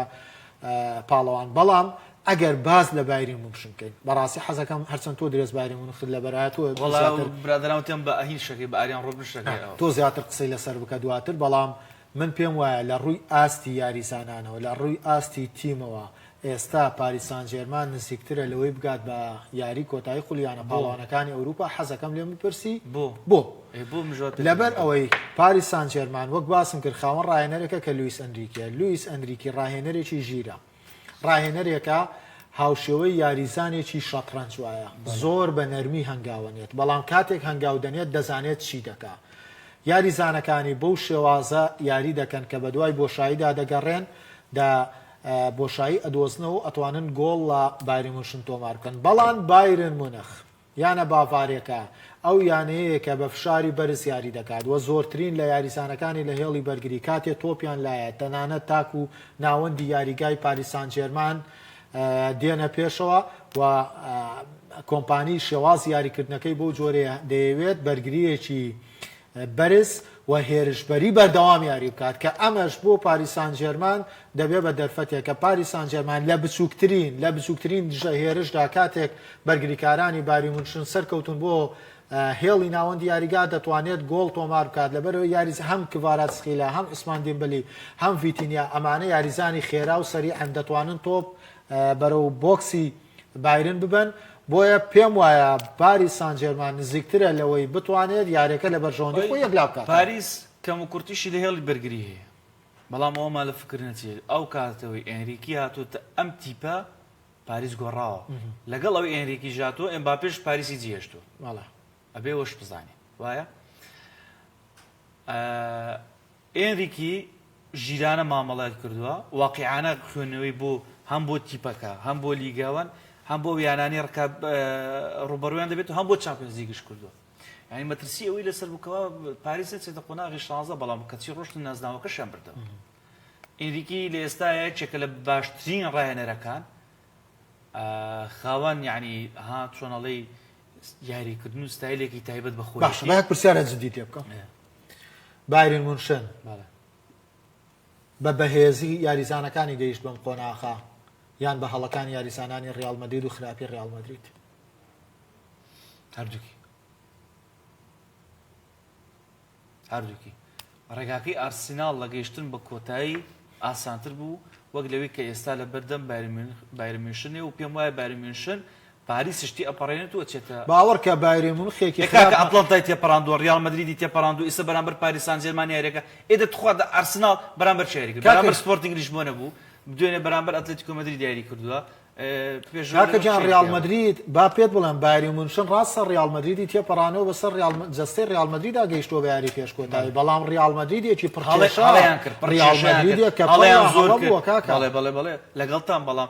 پاڵەوان بەڵام ئەگەر باس لە بایرن مونشن بکەین بەڕاستی حەزەکەم هەرچەند تۆ درێس بایرن مونخت لەبەرایە تۆ وەڵا زیاتر برادەران وتیان بە ئەهین شەکەی بە ئاریان ڕۆبن شەکەی ئەوە. تۆ زیاتر قسەی لەسەر بکە دواتر بەڵام من پێم وایە لە ڕووی ئاستی یاریزانانەوە لە ڕووی ئاستی تیمەوە ئێستا پاریس سانجێرمان نزیکترە لەوەی بگات بە یاری کۆتایی خولی یانە بۆ؟ پاڵەوانەکانی ئەوروپا حەزەکەم لێم بپرسی بۆ؟ بۆ؟ ئێ بۆ من جواب پێت لەبەر نادەم. ئەوەی پاریس سانجێرمان وەک باسم کرد خاوەن ڕاهێنەرێکە کە لویس ئەنریکیە لویس ئەنریکی ڕاهێنەرێکی ژیرە ڕاهێنەرێکە هاوشێوەی یاریزانێکی شەتڕەنج وایە، زۆر بە نەرمی هەنگاوەنێت، بەڵام کاتێک هەنگاو دەنێت دەزانێت چی دەکا. یاریزانەکانی بەو شێوازە یاری دەکەن کە بەدوای بۆشاییدا دەگەڕێن، دە بۆشایی ئەدۆزنەوە و ئەتوانن گۆڵ لە بایرن مونشن تۆمار بکەن، بەڵام بایرن مونخ. یانە باڤارێکە ئەو یانەیەیە کە بە فشاری بەرز یاری دەکات و زۆرترین لە یاریزانەکانی لە هێڵی بەرگری کاتێ تۆپیان لایە تەنانەت تاکو ناوەندی یاریگای پاریس سانجێرمان دێنە پێشەوە و کۆمپانی شێوازی یاریکردنەکەی بەو جۆرەیە دەیەوێت بەرگرییەکی بەرز و هێرشبەری بەردەوام یاری بکات کە ئەمەش بۆ پاریس سانجێرمان دەبێت بە دەرفەتێک کە پاریس سانجێرمان لە بچووکترین لە بچووکترین دژە هێرشدا کاتێک بەرگریکارانی بایرن مونشن سەرکەوتون بۆ هێڵی ناوەندی یاریگا دەتوانێت گۆڵ تۆمار بکات لەبەرئەوەی یاریز هەم کڤاراتسخیلا هەم عوسمان دیمبلی هەم ڤیتینیا ئەمانە یاریزانی خێرا و سەریعن دەتوانن تۆپ بەرەو بۆکسی بایرن ببەن، بۆیە پێم وایە پاریس سانجێرمان نزیکترە لەوەی بتوانێت یارییەکە لە بەرژەوەندی خۆی یەکلا بکاتەوە. پاریس کەموکورتیشی لە هێڵی بەرگری هەیە، بەڵام ئەوەمان لە فکر نەچێت ئەو کاتەوەی ئێنریکی هاتووەتە ئەم تیپە پاریس گۆڕاوە، لەگەڵ ئەوەی ئێنریکیش هاتووە ئێمباپێش پاریسی جێهێشتووە، ئەبێ ئەوەش بزانین وایە؟ ئێنریکی ژیرانە مامەڵەی کردووە، واقیعانە خوێندنەوەی بۆ هەم بۆ تیپەکە، هەم بۆ لیگاوان، هەم بۆ ئەو یانانەی ڕکا ڕووبەڕوویان دەبێت و هەم بۆ چامپیۆنزلیگیش کردووە. یانی مەترسی ئەوەی لەسەر بوو کەوا پاریس نەچێتە قۆناغی شانزە بەڵام کەچی ڕۆشتن نازناوەکەشیان بردەوە. ئێنریکی لە ئێستایا یەکێکە لە باشترین ڕاهێنەرەکان خاوەن یعنی ها چۆن ئەڵێی یاریکردن و ستایلێکی تایبەت بە خۆی. باشە با یەک پرسیارە جدی تێ بکەم. بایرن مونشن بە بەهێزی یاریزانەکانی گەیشت بەم قۆناخە یان بە هەڵەکانی یاریزانانی ریال مەدرید و خراپی ریال مەدرید؟ هەردووکی هەردووکی ڕێگاکەی ئارسیناڵ لە گەیشتن بە کۆتایی ئاسانتر بوو وەک لەوەی کە ئێستا لە بەردەم بایرن میونشنێ و پێم وایە بایرن میونشن پاریسش تێئەپەڕێنێت و ئەچێتە باوەڕکە بایرن مونخێکی ئێ کاکە خراپ ئەتڵەنتای تێپەڕاندووە ڕیاڵ مەدریدی تێپەڕاندووە ئیستا بەرامبەر پاریس سان جێرمان یاریەکە ئێ دە تخوا دە ئارسناڵ بەرامبەر چ یاری کرد کاکە بەرامبەر سپۆرتینگ لیشبۆنە بوو دوێنێ بەرامبەر ئەتلەتیکۆ مەدرید یاری کردووە پێش کاکە لەگەڵ گیان چێ ڕیاڵ پیاوە مەدرید با پێت بڵێم بایرن مونشن ڕاستە ڕیاڵ مەدریدی تێپەڕانەوە بەسەر ڕیاڵ جەستەی ڕیاڵ مەدریدا گەیشتووە بە یاری پێش کۆتایی بەڵێ بەڵام ڕیاڵ مەدریدێکی هەڵێ پڕکێشە هەڵەیان کرد ڕیاڵ پڕکێشەیان کرد مەدریدێک کە پڕ هەڵەیان لە زۆر هەڵە کرد بووە کاکە بەڵێ بەڵێ بەڵێ لەگەڵتان بەڵام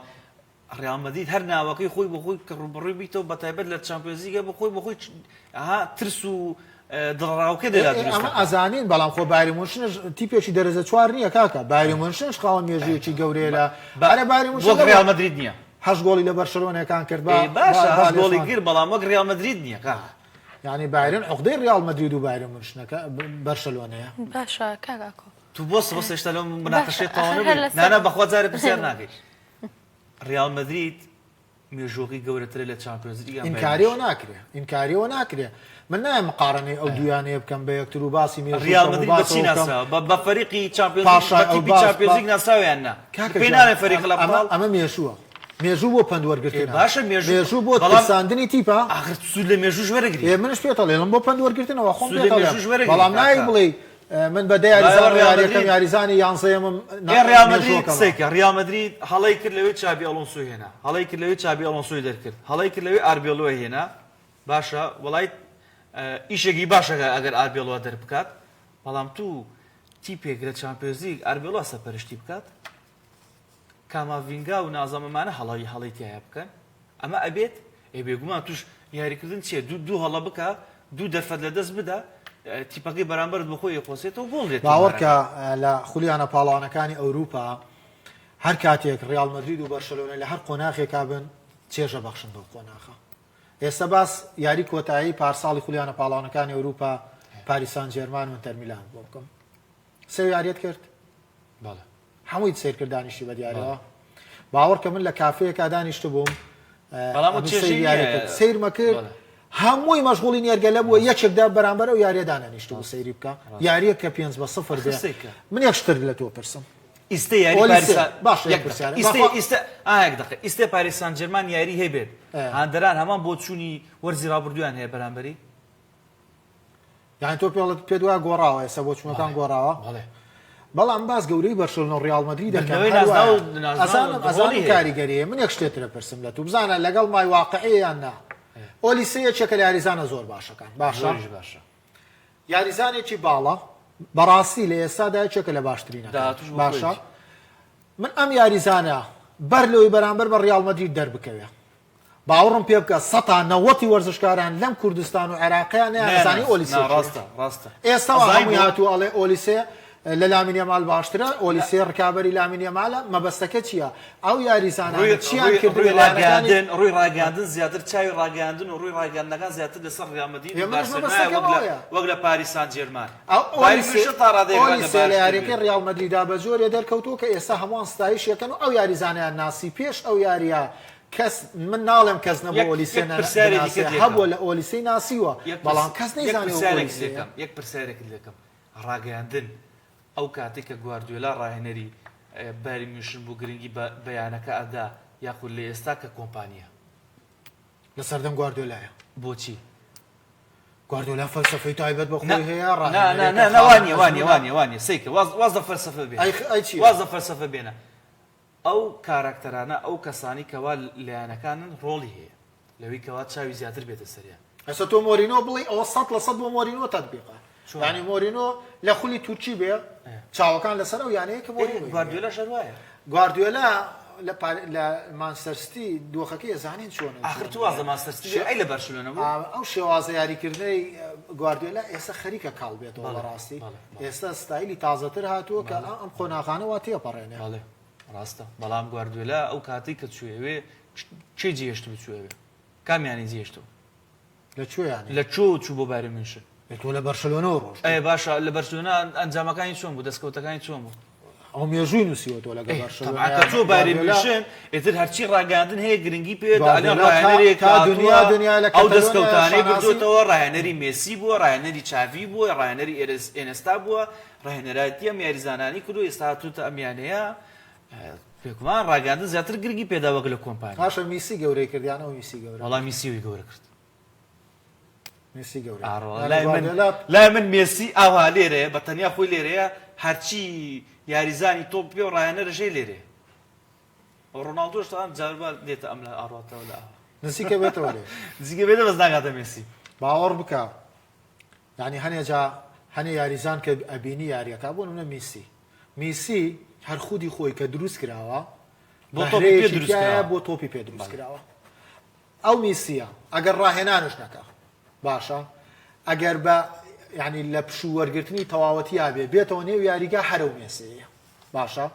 ڕیاڵ مەدرید هەر ناوەکەی خۆی بۆ خۆی کە ڕووبەڕووی بیتەوە بەتایبەت لە چامپیۆنزلیگە بۆ خۆی بۆ خۆی ئەها ترس و دڵەڕاوکێ دەدا دروست ئەمە دەکات. ئەزانین بەڵام خۆ بایرن مونشنش تیپێکی دەرەجە چوار نییە کاکە بایرن مونشنش خاوەن مێژوویەکی گەورەیە لە ئەرێ بایرن مونشن وەک ڕیاڵ مەدرید نییە هەشت گۆڵی لە بەرشەلۆنەکان کرد با باشە هەشت گۆڵی کرد بەڵام وەک ڕیاڵ مەدرید نییە کاکە یعنی بایرن عقدەی ڕیاڵ مەدرید و بایرن مونشنەکە بەرشەلۆنەیە باشە کاک ئاکۆ تو بۆ بۆ هێشتا لەو مناقەشەی تەواو نەبووی نانا بەخوا جارێ پرسیار ناکەی ڕیاڵ مەدرید. مێژووەکەی گەورەترە لە چامپیۆنزلیگ یان بایرن ئینکاریەوە میونشن؟ ناکرێ ئینکاریەوە ناکرێ من نایەم مقارەنەی ئەو دوو یانەیە بکەم بە یەکتر و باسی مێژوو ڕیال بکەم و مەدرید بە باس چی ئەوە بکەم ناسراوە؟ بە بە فەریقی چامپیۆنزلیگ بە پاشای ئەو تیپی باس با چامپیۆنزلیگ ناسراوە یان نا؟ کاکە پێی گیان ناڵێن فەریق ئەم ئەمە الابطال؟ ئەمە مێژووە مێژوو بۆ پەند ئێ وەرگرتنە باشە مێژوو مێژوو بۆ بەڵام ترساندنی تیپە ئاخر سوود لە مێژووش وەرەگری ئێ منش پێت ئەڵێم بۆ پەند وەرگرتنەوە خۆم سوود لە پێت ئەڵێم مێژووش وەرەگری بەڵام نایەی کاکە بڵێی من بە دە دوایەوە یاریزان و ڕیال یاریەکەم مەدرید یاریزانی یانزەیەمم ئێ ڕیال مەدرید مێژووەکەمە. سەیکە ڕیال مەدرید هەڵەی کرد لەوەی چابی ئەڵۆنسۆی هێنا هەڵەی کرد لەوەی چابی ئەڵۆنسۆی دەرکرد هەڵەی کرد لەوەی ئاربێلۆی هێنا باشە وەڵای ئیشێکی باشە ئەگەر ئاربێلۆ دەربکات بەڵام تو تیپێک لە چامپیۆنزلیگ ئاربێلۆ سەپەرشتی بکات کاماڤینگا و نازم ئەمانە هەڵەی هەڵەی تیایا بکەن ئەمە ئەبێت ئێ بێگومان توش یاریکردن چیە دوو دوو هەڵە بکە دوو دەرفەت لە دەست بدە تیپەکەی بەرامبەرت بە خۆی ئەقۆسێتەوە گۆڵ لێت باوەڕ تۆمارەکە. کە لە خولی یانە پاڵەوانەکانی ئەوروپا هەر کاتێک ڕیاڵ مەدرید و بەرشەلۆنە لە هەر قۆناغێکا بن چێژە بەخشن بەو قۆناغە ئێستا باس یاری کۆتایی پارساڵی خولی یانە پاڵەوانەکانی ئەوروپا پاریس سان جێرمان و ئینتەر میلان بۆ بکەم سێ یاریت کرد؟ بەڵێ. هەموویت سەیر کرد دانیشتی بە دیارەوە؟ باوەڕکە من لە کافەیەکا دانیشتبووم بەڵام ئەو سەیر چێژەی یاری نییە. کرد سەیرمە کرد بەڵێ. هەمووی مەشغوڵی نێرگەلە بووە یەکێک دا بەرامبەر ئەو یاریە دانەنیشتبوو سەیری بکە یاریەک کە 5-0 بێ خسەی کە. من یەک شتر لە تۆ پرسم ئیستە یاری ئۆلیسێ پاریس باشە یەک یەک دەقە پرسیارە ئیستە بەخوا ئیستە ئا یەک دەقە ئیستە پاریس سان جێرمان یاری هەبێت هاندەران هەمان بۆچوونی وەرزی ڕابردوویان هەیە بەرامبەری یانی تۆ پێڵت پێت وایە گۆڕاوە ئێستا بۆچوونەکان گۆڕاوە؟ بەڵێ. بەڵام باس گەورەی بەرشەلۆنە و ڕیاڵ مەدرید دەکەم بردنەوەی هەر نازناو وایە. نازناو ئەزانم ڕۆڵی ئەزانم هەیە. کاریگەری هەیە من یەک شتێ ترە پرسم لە تو بزانە لەگەڵ مای واقعیە یان نا ئۆلیسێ یەکێکە لە یاریزانە زۆر باشەکان باشە زۆریش باشە. یاریزانێکی باڵا بەڕاستی لە ئێستادا یەکێکە لە باشترینەکان داهاتووش بۆ باشە خۆیەتی. من ئەم یاریزانە بەر لەوەی بەرامبەر بە ڕیاڵ مەدرید دەربکەوێ باوەڕم پێ بکە سەتا نەوەتی وەرزشکاران لەم کوردستان و عێراقەیا نەیانەزانی ئۆلیسێ کێیە. ئێستا وا هەمووی هاتووە ئەڵێ ئۆلیسێ لە لامین یەمال باشترە، ئۆلیسێ ڕکابەری لامین یەمالە، مەبەستەکە چییە؟ ئەو یاریزانانە چیان کردبێ لە یانەکانی. ڕووی ڕاگەیاندن زیاتر چاوی ڕاگەیاندن و ڕووی ڕاگەیاندنەکان زیاتر لەسەر ڕیال مەدرید و منیش بارسێلۆنایە مەبەستەکەم ئەوەیە. وەک لە پاریس سان جێرمان. ئەو بایرن ئۆلیسێ میونشن تا ڕادەیەک ڕەنگە ئۆلیسێ لە باشتر یاریەکەی بێت. ڕیاڵ مەدریدا بە جۆرێ دەرکەوتووە کە ئێستا هەمووان ستایشی ئەکەن و ئەو یاریزانەیان ناسی پێش ئەو یارییە کەس من ناڵێم کەس نەبووە یەک ئۆلیسێ یەک پرسیارێکی بناسێ دیکەت لێکەم. هەبووە لە ئۆلیسێی ناسیوە یەک پرس بەڵام کەس یەک نەیزانیوە پرسیارێکت ئۆلیسێیە. لێکەم یەک پرسیارێکت لێکەم ڕاگەیاندن ئەو کاتەی کە گواردیۆلا ڕاهێنەری بایرن میونشن بوو گرنگی بە بە یانەکە ئەدا یاخود لە ئێستا کە کۆمپانییە؟ لە سەردەم گواردیۆلایە. بۆچی؟ گواردیۆلا فەلسەفەی تایبەت بە نا خۆی هەیە نا نا ڕاهێنەرێکە نا نا خاوەن وانیە وانیە ئەزموونە. وانیە وانیە سەیکە واز واز لە فەلسەفە بێنە ئەی ئەی چییە؟ واز لە فەلسەفە بێنە ئەو کاراکتەرانە ئەو کەسانەی کەوا لە یانەکانن ڕۆڵی هەیە لەوەی کەوا چاوی زیاتر بێتە سەریان. ئێستا تۆ مۆرینۆ بڵێی ئەوە 100% بۆ مۆرینۆ تەتبیقە چۆن؟ یانی مۆرینۆ لە خولی تورکی بێ چاوەکان لەسەر ئەو یانەیە کە ئێ مۆرینۆی هەیە. گواردیۆلاش هەر وایە. گواردیۆلا لە پار لە مانچستەر ستی دۆخەکەی ئەزانین چۆنە و ئاخر چۆن تو واز نییە. لە مانچستەر ستی شێ بێ ئەی لە بەرشلۆنە بوو؟ ئەو شێوازە یاریکردنەی گواردیۆلا ئێستا خەریکە کاڵ بێتەوە بەڵێ بەڕاستی بەڵێ بەڵێ. ئێستا ستایلی تازەتر هاتووە کە بەڵێ. ئەم قۆناغانە وا تێپەڕێنێ. بەڵێ ڕاستە بەڵام گواردیۆلا ئەو کاتەی کە چووە ئەوێ کێی جێهێشتبوو چووە ئەوێ کام یانەی جێهێشتەوە؟ لە کوێ یانەی؟ لە کوێوە چوو بۆ بایرن میونشن؟ ئێ تۆ لە بەرشەلۆنەوە ڕۆشتی. ئێ باشە لە بەرشلۆنە ئەنجامەکانی چۆن بوو دەستکەوتەکانی چۆن بوو؟ ئەو مێژووی نووسیوە تۆ لەگەڵ ئێ بەرشەلۆنە تەبعەن کە چووە بایرن گواردیۆلا میونشن ئیتر هەرچی ڕاگەیاندن هەیە گرنگی پێ دەدا ئەلێن گواردیۆلا تا ڕاهێنەرێک تا هاتووە دنیا دنیا لە ئەو کەتەلۆنیا دەستکەوتانەی شانازی بردووەتەوە ڕاهێنەری مێسی بووە ڕاهێنەری چاڤی بووە ڕاهێنەری ئێرس ئێنێستا بووە ڕاهێنەرایەتی ئەم یاریزانانەی کردووە ئێستا هاتووتە ئەم یانەیە بێگومان ڕاگەیاندن زیاتر گرنگی پێدا وەک لە کۆمپانیا. باشە میسی گەورەی کرد یان ئەو میسی گەورە وەڵا میسی ئەوی گەورە کرد. میسی گەورەی کرد. ئاڕۆ یانی لای من گواردیۆلا لای من مێسی ئاوا لێرەیە بە تەنیا خۆی لێرەیە هەرچی یاریزانی تۆپ پێ و ڕاهێنەرش هەیە لێرەیە. ڕۆناڵدۆش تا جاربار دێتە ئەم لا ئاڕاتەوە لە ئاوا. نزیکە بێتەوە لێ. نزیکە بێتە بەس ناگاتە مێسی. باوەڕ بکە یانی هەنێ جا هەنێ یاریزان کە ئەبینی یاریەکە بۆ نمونە میسی میسی هەر خودی خۆی کە دروست کراوە بۆ تۆپی پێ بەهرەیەکی دروست تیایە کراوە بۆ تۆپی پێ دروست بەڵێ. کراوە ئەو میسیە ئەگەر ڕاهێنانش نەکا باشە ئەگەر بە یعنی لە پشوو وەرگرتنی تەواوەتیا بێ بێتەوە نێو یاریگا هەرە و مێسیە باشە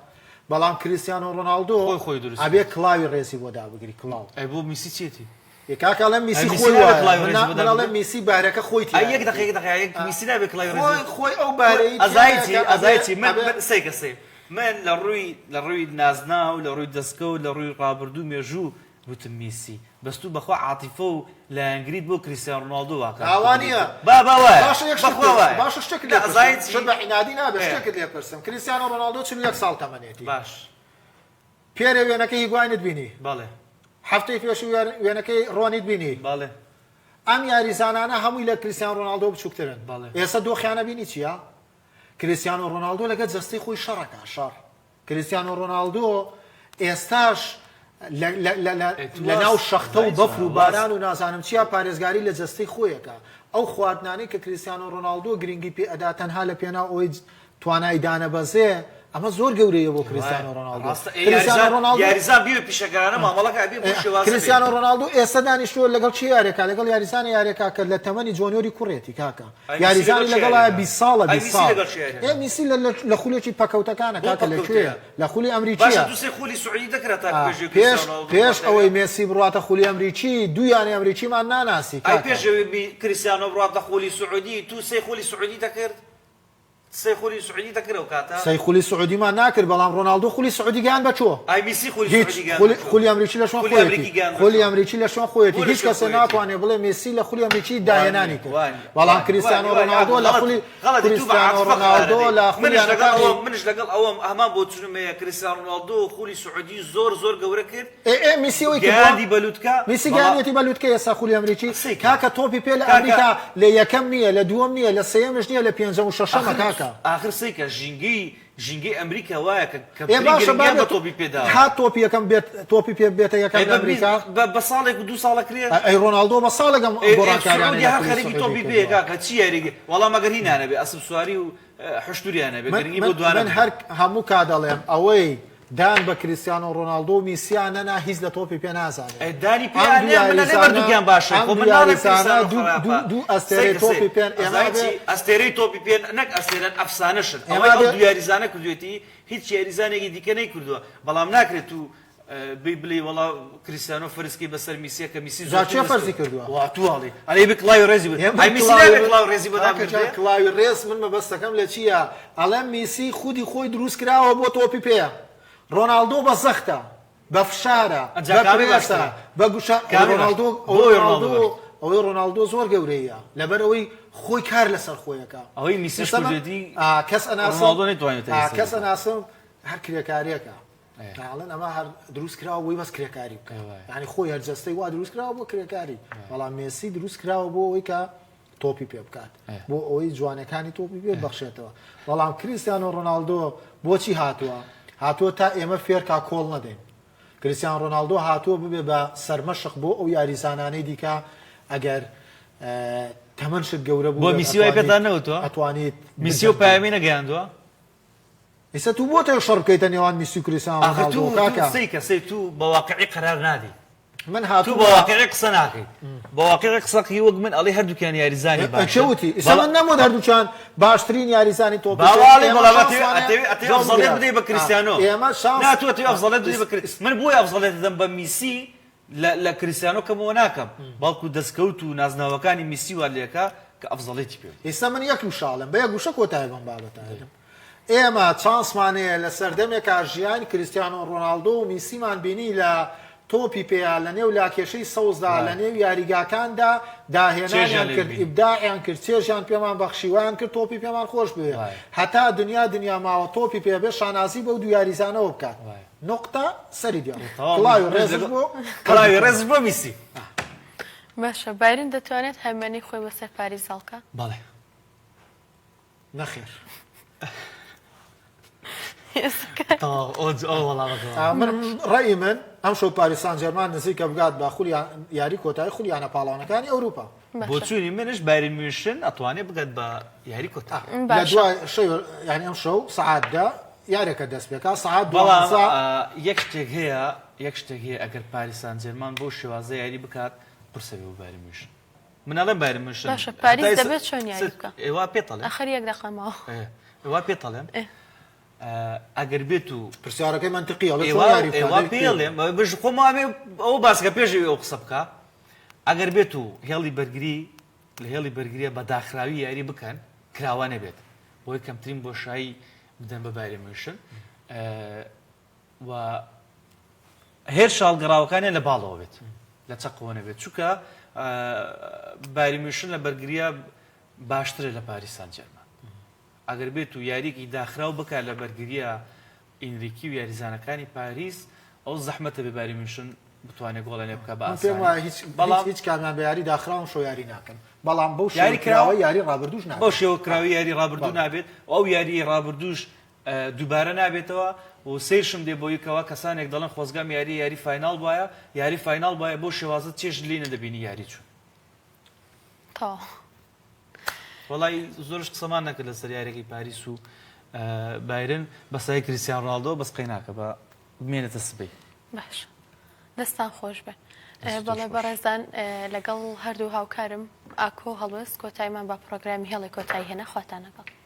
بەڵام کریستیانۆ ڕۆناڵدۆ خۆی خۆی دروست ئەبێ کرد. کڵاوی ڕێزی بۆ دابگری کڵاو. ئەی بۆ میسی چیەتی؟ ئێ کاکە ئەڵێم ئەی میسی میسی خۆی نابێ وایە کڵاوی من ڕێزی نا بۆ من ئەڵێم دابگری؟ میسی بارەکە خۆی ئەی یەک تیایەتی دەقە یەک دەقە یەک میسی نابێ کڵاوی ڕێزی خۆی خۆی ئەو بارەی ئەزای تیایە چی کە ئەزای ئەبێ چی من ئەبێ من سەیکە سەیر من لە ڕووی لە ڕووی نازناو لە ڕووی دەستکەوت لە ڕووی ڕابردوو مێژوو وتم میسی بەس تو بەخوا عاتیفە و لایەنگریت بۆ کریستیان ڕۆناڵدۆ وا کات ئا وا نییە با با وایە باشە یەک شت بەخوا وایە باشە شتێکت نا لێ پرسم ئەزانی چی شت بە عینادی نابێ ئێ شتێکت لێ پرسم کریستیانۆ ڕۆناڵدۆ 41 ساڵ تەمەنێتی باش پێرێ وێنەکەی هیگواینت بینی بەڵێ هەفتەی پێشوو وێنەکەی ڕۆنیت بینی بەڵێ ئەم یاریزانانە هەمووی لە کریستیان ڕۆناڵدۆ بچووکترن بەڵێ ئێستا دۆخیانە بینی چییە کریستیانۆ ڕۆناڵدۆ لەگەڵ جەستەی خۆی شەڕەکە شەڕ کریستیانۆ ڕۆناڵدۆ ئێستاش لەناو شەختە و بەفر و باران و نازانم چیا پارێزگاری لە جەستەی خۆی ئەکا. ئەو خواردنانەی کە کریستیانۆ ڕۆناڵدۆ گرنگی پێ ئەدا تەنها لە پێناو ئەوەی توانای دانەبەزێ، ئەمە زۆر گەورەیە بۆ کریستیانۆ ڕۆناڵدۆ. کریستیانۆ ڕۆناڵدۆ کریستیانۆ ڕۆناڵدۆ ئێستا دانیشتووە لەگەڵ کێ یاریەکا؟ لەگەڵ یاریزانێ یاریەکا کە لە تەمەنی جۆنیۆری کوڕێتی کاکە. یاریزانی لەگەڵایە 20 ساڵە 20 ساڵ. ئێ میسی لە خولێکی پەکەوتەکانە کاکە لە کوێیە؟ لە خولی ئەمریکییە. پێش پێش ئەوەی مێسی بڕواتە خولی ئەمریکی دوو یانەی ئەمریکیمان ناناسی کاکە. سەی خولی سعودیمان ناکرد بەڵام ڕۆناڵدۆ خولی سعودی گەیاند بە کوێ؟ هیچ خولی ئەمریکی لە شوێن خۆیەتی خولی ئەمریکی لە شوێن خۆیەتی هیچ کەسێ ناتوانێ بڵێ مێسی لە خولی ئەمریکی داهێنانی کرد بەڵام کریستیانۆ ڕۆناڵدۆ لە خولی غەڵەتی تو بە کریستیانۆ عاتیفە قەرارەدەی ڕۆناڵدۆ لە خولی منش لەگەڵ یانەکانی ئەوەم منش لەگەڵ ئەوەم هەمان بۆچونم هەیە کریستیانۆ ڕۆناڵدۆ خولی سعودی زۆر زۆر گەورە کرد ئێ ئێ میسی ئەوەی کردوە گەیاندی بە لوتکە میسی بەڵام گەیاندیەتی بە لوتکە ئێستا خولی ئەمریکی قسەی کە کاکە تۆپی پێ لە کاکە ئەمریکا لە یەکەم نییە لە دووەم نییە لە سێیەمش نییە لە پێنجەم و شەشەمە ئاخر کاکە. ئاخر سەی کە ژینگەی ژینگەی ئەمریکا وایە کە ئێ کەمترین باشە با گرنگیان بە بێت تۆپی پێ داوە. هات تۆپی یەکەم بێت تۆپی پێ بێتە یەکەم ئێ لە بە ئەمریکا. بە بە ساڵێک و دوو ساڵە کرێ. ئەی ڕۆناڵدۆ بە ساڵێک ئەم ئێ ئێ گۆڕانکاریانەی سعودیە لە هەر خولی خەریکی سعودی تۆپی پێیە کردووە. کاکە چی یاریگە وەڵا مەگەر هی نانەبێ ئەسپ سواری و حوشتوریان نەبێ من گرنگی من بۆ دوانە من بدەن. هەر هەموو کات دەڵێم ئەوەی دان بە کریستیانۆ ڕۆناڵدۆ و میسیا نەنا هیچ لە تۆپی پێ نازانێ. ئەی دانی ئەم پێیا دوو نێ من ئەلێم یاریزانە هەردووکیان باشن ئەم خۆ دوو من ناڵێم یاریزانە کریستیانۆ دوو خراپە دوو دوو ئەستێرەی سەیرکە سەیر تۆپی پێن ئێمە ئەزانی بێ چی ئەستێرەی تۆپی پێن نەک ئەستێرەن ئەفسانەشن ئێمە ئەوەی ئەو بێ دوو یاریزانە کردوێتی هیچ یاریزانێکی دیکە نەیکردووە بەڵام ناکرێت تو بێی بلێی وەڵا کریستیانۆ فەرز کەی بەسەر میسیە کە میسی جا زۆرتر کێ دەست فەرزی کەوت کردووە؟ وا تو ئەڵێی ئەرێ بێ کڵاوی ڕێزی بۆ ئێمە ئەی میسی کڵاوی نابێ کڵاوی ڕێزی بۆ کاکە دابگرتێ؟ جان کڵاوی ڕێز من مەبەستەکەم لە چییە ئەڵێم میسی خودی خۆی دروست کراوە بۆ تۆپی پێ ڕۆناڵدۆ بە زەختە بە فشارە ئەجا بە کامێ پرێسە باشترە بە گوشە ئەوەی کامێ باشترە ڕۆناڵدۆ بۆ ئەوەی ئەوەی ڕۆناڵدۆ ڕۆناڵدۆ باشترە ئەوەی ڕۆناڵدۆ زۆر گەورەیە لەبەر ئەوەی خۆی کار لەسەر خۆیەکە ئەوەی میسیش ئێستا من کوردێتی ئا کەس ئەناسم ڕۆناڵدۆ نەیتوانیوە تا ئا ئێستا کەس بیکا ئەناسم هەر کرێکاریەکە ئێ. کە ئەڵێن ئەمە هەر دروست کراوە بۆی بەس کرێکاری بکە ئێ وایە. یعنی خۆی هەر جەستەی وا دروست کراوە بۆ کرێکاری وایە. بەڵام مێسی دروست کراوە بۆ ئەوەی کە تۆپی پێ بکات ئێ. بۆ ئەوەی جوانەکانی تۆپی پێ ئێ. بەخشێتەوە بەڵام کریستیانۆ ڕۆناڵدۆ بۆچی هاتووە هاتووە تا ئێمە فێرکا کۆڵ نەدەین کریستیان ڕۆناڵدۆ هاتووە ببێ بە سەرمەشق بۆ ئەو یاریزانانەی دیکە ئەگەر تەمەنشت گەورە بۆ بوو میسی وای پێتان نەوتووە ئەتوانیت میسی و بجەنگی. پەیامی نەگەیاندووە ئیستا تو بۆ تەوێ شەڕ بکەیتە نێوان میسی و کریستیانۆ ئاخر ڕۆناڵدۆ تو تو کاکە سەیکە سەی تو بە واقعی قەرار نادەی من تو هاتوومە بە واقعی قسە ناکەیت بە واقعی قسە کەی وەک من ئەڵێی هەردووکیان یاریزانی کێ باشن وتی ئیستا بەڵام من نەموت هەردووکیان باشترین یاریزانی تۆپی با پێن واڵێ ئێمە بەڵام ئەتەوێ شانسمان هەیە ئەتەوێ ئەتەوێ جەواب ئەفزەڵیەت بگرە بدەی بە ئا کریستیانۆ ئێمە نا شانس تو ئەتەوێ ئەفزەڵیەت بدەی بە کری من بۆیە ئەفزەڵیەت دەدەم بە میسی لە لە کریستیانۆ کەمەوە ناکەم بەڵکو دەستکەوت و نازناوەکانی میسی وا لێکا کە ئەفزەڵیەتی پێ بدەی. ئیستا من یەک وشە ئەڵێم بە یەک وشە کۆتایی بەم بابەتە ئەێنم ئێمە چانسمان هەیە لە سەردەمێکا ژیاین کریستیانۆ ڕۆناڵدۆ و میسیمان بینی لە تۆپی پێیا لە نێو لاکێشەی سەوزدا لە نێو یاریگاکاندا داهێنانیان کرد ئیبداعیان کرد چێژیان پێمان بەخشی وایان کرد تۆپی پێمان خۆش بوێ هەتا دنیا دنیا ماوە تۆپی پێ بێ شانازی بەو دوو یاریزانەوە بکات نوقتە سەری دێڕ کڵاوی ڕێزش بۆ کڵاوی ڕێزش بۆ میسی. باشە بایرن دەتوانێت هەیمەنەی خۆی بەسەر پاریس زاڵ کا؟ بەڵێ. نەخێر. تەواو ئەو ئەو وەڵامەکە من ڕەئی من ئەمشەو پاریس سان جێرمان نزیکە بگات بە خولی یاری کۆتایی خولی یانە پاڵەوانەکانی ئەوروپا. بۆچوونی منش بایرن میونشن ئەتوانێت بگات بە یاری کۆتایی. لە دوای شەو یانی ئەمشەو سەعات دە یاریەکە دەست پێکا سەعات بەڵام دوانزە. یەک شتێک هەیە یەک شتێک هەیە ئەگەر پاریس سان جێرمان بەو شێوازە یاری بکات قورسە بێ بۆ بایرن میونشن. من ئەڵێم بایرن میونشن باشە پاریس هەتا ئێستا دەبێت چۆن یاری بکا؟ ئێ وا پێت ئەڵێم. ئاخر یەک دەقە ماوە. ئێ وا پێت ئەڵێم ئەگەر بێت و پرسیارەکەی مەنتقیە ئەڵێ چۆن ئێ وا یاری بکا ئێ وا دەی پێی پێی ئەڵێم بەش خۆم ئەمێ ئەوە باس کە پێش ئەوەی ئەو قسە بکا ئەگەر بێت و هێڵی بەرگری لە هێڵی بەرگریە بە داخراوی یاری بکەن کراوە نەبێت بۆی کەمترین بۆشایی بدەن بە بایرن میونشن و. هێرشە هەڵگەڕاوەکانیان لە باڵەوە بێت لە چەقەوە نەبێت چونکە بایرن میونشن لە بەرگریە باشترە لە پاریس سان جێرمان ئەگەر بێت و یاریەکی داخراو بکات لە بەرگریە ئینریکی و یاریزانەکانی پاریس ئەو زەحمەتە بێ بایرن میونشن بتوانێت گۆڵێ لێ بکات بە من پێم ئاسانی وایە هیچ بەڵام هیچ کامیان بە یاری داخراوم شۆ یاری ناکەن بەڵام بەو شێوە یاری کراوە کراوە یاری ڕابردووش بەو نابێت شێوە کراوی یاری ڕابردوو بەڵێ نابێت و ئەو یاریی ڕابردووش دووبارە نابێتەوە و سەیرشم دێ بۆی کەوا کەسانێک دەڵێن خۆزگام یاری یاری final بوایە یاری final بوایە بەو شێوازە چێژ لێی نەدەبینی یاری چوون. تەواو. وەڵای زۆرش قسەمان نەکرد لەسەر یاریەکەی پاریس و بایرن بەسای کریستیان ڕۆناڵدۆ بەس قەیناکە بە بمێنێتە سبەی. باش دەستان خۆش بێ. دەست تۆش بەڵێ خۆش. بەڕێزان لەگەڵ هەردوو هاوکارم ئاکۆ هەڵوێست کۆتایمان بە پڕۆگرامی هێڵی کۆتایی هێنا خواتان لەگەڵ.